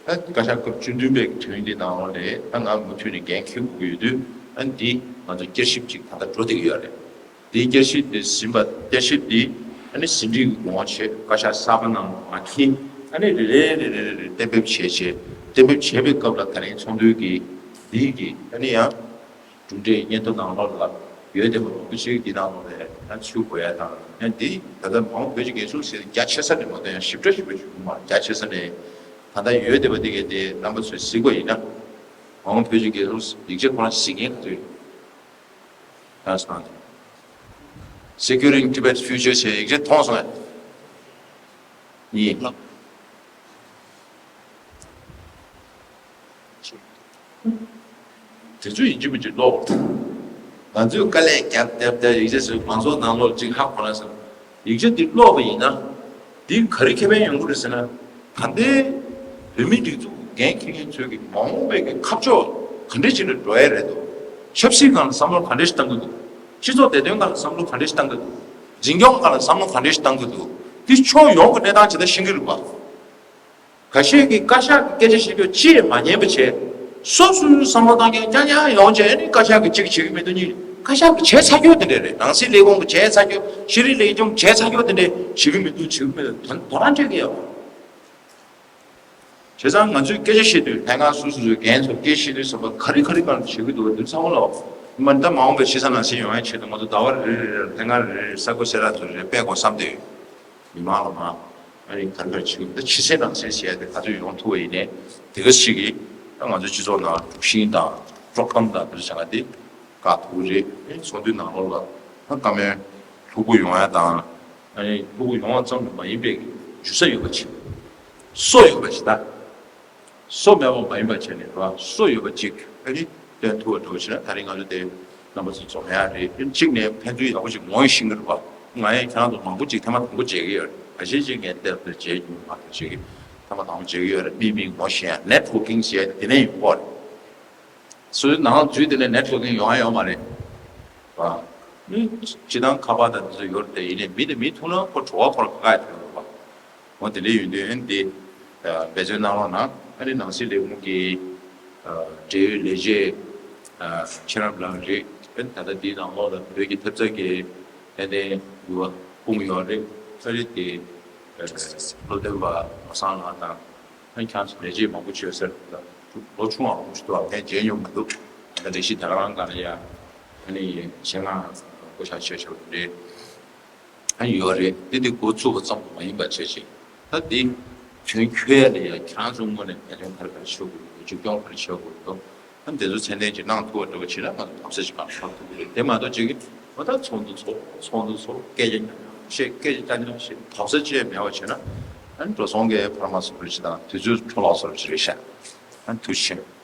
ཨ་བཀའ་ཤག་སྐབས་བཅུ་བདུན་པའི་དུས་ཡུན་འདི་ནང་ལོགས་ནས་ད་ང་མུ་མཐུད་ནས་འགན་འཁྱེར་དགོས་ཀྱི་ཡོད་དུས་ཨ་འདི་ང་ཚོ་བསྐྱར་ཞིབ་ཅིག་ད་ལྟ་འགྲོ་བསྡད་ཀྱི་ཡོད་རེད། འདིའི་བསྐྱར་ཞིབ་འདི་ཟིན་པ་བསྐྱར་ཞིབ་འདི་ཨ་ནི་ཟིན་བྲིས་ཀྱི་དགོངས་པ་བྱས་བཀའ་ཤག་གསར་པ་ནང་མ་འཁྱེར་ཨ་ནི་རེ་རེ་རེ་རེ་རེ་རེ་གཏན་འབེབས་བྱས་བྱས་གཏན་འབེབས་བྱས་པའི་སྐབས་ལ་ད་རིང་ཚོགས་འདུའི་གི་འདིའི་གི་ཨ་ནི་ཡང་གྲུབ་འབྲས་སྙན་ཐོ་ནང་ལོགས་ལ་ཡོད་དེ་མ་རུང་གི་ཞིག་འདི་ནང་ལོགས་ལ་ཡང་ཚུད་དགོས་ཡ་དང་ཡང་འདི་ད་ལྟ་མ་འོངས་བོད་ཀྱི་རྒྱལ་སྲུང་ཟེར་རྒྱ་ཆེ་ས་ནས་མ་གཏོགས་ཡང་ཞིབ་ཕྲ་ཞིབ་ཕྲ་ཞིག་མ་རྒྱ་ཆེ་ས་ནས་ད་ལྟ་ཡོད་དེ་བ་འདི་གས་དེ་རྣམ་པ་ཚོས་གཟིགས་པ་ཡིན་ན་མ་འོངས་བོད་ཀྱི་རྒྱལ་སྲུང་ཡིག་ཆ་ཁོ་རང་གཟིགས་མཁན་ག་ཚོད་ཡོད། ད་སོང་། Securing Tibet's Future ཞེས་ཡིག་ཆ་མཐོང་སོང་ངས། ཡིན། དེ་ཚོ་ཡིན་གཅིག་མིན་གཅིག་ཀློག་ང་ཚོས་དཀའ་ལས་རྒྱབ་རྒྱབ་རྒྱབ་ཡིག་ཆ་ཚོའི་མང་ཚོགས་ནང་ལོགས་གཅིག་ཧ་གོ་ན་བསམ། ཡིག་ཆ་འདི་ཀློག་པ་ཡིན་ན། འདི་ག་རེ་ཁེ་ཕན་ཡོང་གི་རེད་ཟེར་ན། ད་ལྟའི་བོད་མིའི་སྒྲིག་འཛུགས་འགན་འཁྱེར་མཁན་ཚོས་ཀྱི་མ་འོངས་པའི་གི་ཁ་ཕྱོགས་ག་འདྲས་ཅིག་ལ་འགྲོ་ཡ་རེད་འདུག་ཆབ་སྲིད་སྒང་ལ་བསམ་བློ་ག་འདྲས་ཤིག་བཏང་གི་འདུག་སྤྱི་ཚོགས་བདེ་དོན་སྒང་ལ་བསམ་བློ་ག་འདྲས་ཤིག་བཏང་གི་འདུག་འཛིན་སྐྱོང་སྒང་ལ་བསམ་བློ་ག་འདྲས་ཤིག་བཏང་གི་འདུག་འདི་ཕྱོགས་ཡོངས་ཀྱི་གནས་སྟངས་ཇི་ལྟར་ཤེས་ཀྱི་རེད་པ། ཁ་ཤས་ཀྱིས་བཀའ་ཤག་གི་སྐད་ཆ་བཤད་རྒྱུ་ཅི་ཡང་མ་ཉན་པ་བྱས། སོ་སོའི་བསམ་བློ་བཏང་མཁན་རྐྱང་རྐྱང་ཡོང་བྱས་ནས་བཀའ་ཤག་གིས་གཅིག་བྱེད་ཀྱི་མི་འདུག་གཉིས། བཀའ་ཤག་གིས་བྱས་ཚར་རྒྱུ་དེ་འདྲ་རེད། ནང་སྲིད་ལས་ཁུངས་ཀྱིས་བྱས་ཚར་རྒྱུ། ཤེས་རིག་ལས་ཁུངས་བྱས་ཚར་རྒྱུ་དེ་འདྲ་བྱེད་ཀྱི་མི་འདུག་བྱེད་ཀྱི་མི་འདུག་དོ་དོ་སྣང་སྤྲད་ཀྱི་ཡོད། བྱས་ཙང་ང་ཚོས་སྐད་ཆ་བཤད་དུས་ལྷན་ཁང་སོ་སོ་སོའི་འགན་ཚོ་སྐད་བཤད་དུས་ཙམ་པ་ག་རེ་ག་རེ་གང་བྱེད་ཀྱི་འདུག་འདི་ཚང་མ་ལ་མ་ད་མ་འོངས་པའི་ཕྱི་གསལ་ནང་གསལ་ཡོང་ཡ་ཆེད་དུ་ང་ཚོ་ཟླ་བ་རེ་རེ་རེ་ལ་ལྷན་ཁང་རེ་རེ་ས་ཁུལ་གསལ་བསྒྲགས་ཚོ་རེ་སྤེལ་དགོས་བསམ་བསྡད་ཡོད། མི་མང་ལ་མ། ཨ་ནི་ག་རེ་ག་རེ་བྱེད་ཀྱི་འདུག་ད་ཕྱི་གསལ་ནང་གསལ་ཟེར་ཡ་དེ་ག་ཚོད་ཡོང་ཐུབ་པ་ཡིན་ནའི་དེ་ག་ཞིག་གིས་ད་ང་ཚོའི་སྤྱི་ཚོགས་ནང་དཀྲུག་ཤིང་དང་དཀྲོག་གཏམ་དང་དེ་ཚོ་བྱ་ང་དེ་བཀག་ཐུབ་ཀྱི་རེད། ཨ་ནི་ཚོགས་འདུའི་ནང་ལོགས་ལ་ད་བཀའ་མོལ་ལྷུག་པོ་ཡོང་ཡ་དང་ཨ་ནི་ལྷུག་པོ་ཡོང་བ་ཙམ་དུ་མ་ཡིན་པའི་འཇུ་ས་ཡོད་པ་ཅིག་སོ་ཡོད་པ་ཅིག་ད། སོ་མེད་པ་མ་ཡིན་པ་བྱས་ནས་ར་སོ་ཡོད་པ་ཅིག་ཨ་ནི་སྟོན་ཐུབ་པ་འགྲོ་བ་བྱས་ན་ད་རིང་ང་ཚོ་དེ་རྣམ་པ་ཚོ་འཛོམས་ཡག་རེད། ཨ་ནི་གཅིག་ནས་ཕན་ཚུན་ཡག་པོ་ཅིག་ངོ་ཤེས་ཀྱི་རེད་པ། ང་ཡང་ཁྱེད་རང་ཚོ་མང་པོ་ཅིག་ཐེངས་མ་དང་པོ་མཇལ་གྱི་ཡོད་རེད། ཁ་ཤས་ཅིག་ངས་ལྟས་ལྟས་མཇལ་མྱོང་མ་གཏོགས་ཅིག་ཐེངས་མ་དང་པོ་མཇལ་གྱི་ཡོད་རེད། མིག་མིག་ངོ་ཤེས་ཡ་ནེཊ་ཝོར་ཀིང་ཟེར་ཡ་དེ་ནས་ཡོང་གི་རེད། སོ་སོའི་ནང་འཛུལ་དེ་ནས་ནེཊ་ཝོར་ཀིང་ཡོང་ཡ་ཡོད་མ་རེད་པ། ཨ་ནི་སྤྱི་བཏང་ཁ་པར་དང་དེ་ཚོ་ཡོད་རེད་དེ་ཡིན་ནའི་མི་དང་མི་ཐུག་ན་ཁོ་བྲོ་བ་ཁོ་རང་ག་ག་ཡ་ཐོན་ཡོད་རེད་པ། འོ་དེ་འདྲ་ཡོད་དུས་ཨ་ནི་དེ་འབད་བརྩོན་གནང་རོགས་གནང་། ཨ་ནི་ནང་སྲིད་ལས་ཁུངས་ཀྱི་འབྲེལ་ཡོད་ལས་བྱེད་ཁྱེད་རང་ལགས་རེད། ཨ་ནི་ད་ལྟ་འདིའི་ནང་ལོགས་ལ་བོད་ཀྱི་ཐེབས་རྩ་གི་ཏན་ཏན་ཡུ་བ་སྤུངས་ཡོད་རེད། ཨ་ནི་དེ་སློབ་སྟོན་པ་ངོ་སང་ལགས་དང་ཨ་ནི་ཁྱེད་རང་ཚོ་ལས་བྱེད་མང་པོ་བྱོས་ཟེར། ད་ལོ་ཆུང་བ་མང་པོ་ཞིག་འདུག་ཨ་ནི་མཇལ་མྱོང་མི་འདུག་ད་ལས་གཞི་དེ་རང་སྒང་ལ་ཡ་ཨ་ནི་ཆེད་མངགས་བསྐོ་བཞག་བྱས་བྱས་པ་རེད། ཨ་ཡོད་རེད། འདི་འདི་འགོ་བཙུགས་པ་ཙམ་དུ་མ་ཡིན་པ་བྱས་ཤིང་། ད་འདི་དོན་འཁྱོལ་ཡ་ལ་ཡ་ཁྱེད་རང་ཚོའི་ངོས་ནས་འབད་བརྩོན་ག་རེ་ག་རེ་བྱེད་དགོས་འདུག་མཇུག་སྐྱོང་ག་རེ་བྱེད་དགོས་འདུག་ཨ་འདི་ཚོ་ཚད་ལྡན་ཅིག་གནང་ཐུབ་པ་འདྲ་བོ་བྱེད་ན་ང་ཚོ་བབས་ས་ཅིག་གང་ཤོར་ཐུབ་ཀྱི་རེད། དེ་མ་གཏོགས་ཅིག་གིས་འོ་ད་ཚོགས་འདུ་ཚོགས་ཚོགས་འདུ་ཚོགས་སྐད་ཆ་རྐྱང་རྐྱང་བཤད་སྐད་ཆ་རྐྱང་རྐྱང་བཤད་བབས་ས་ཅིག་མེད་པ་བྱས་ན་ཨ་འགྲོ་སོང་གི་ཕར་མ་སོང་རེ་ཞིག་དང་དུས་ཚོད་འཕྲོ་བརླག་སོང་རེ་ཞིག་རེད་ཤག་ཨ་ཐུགས་རྗེ་ཆེ།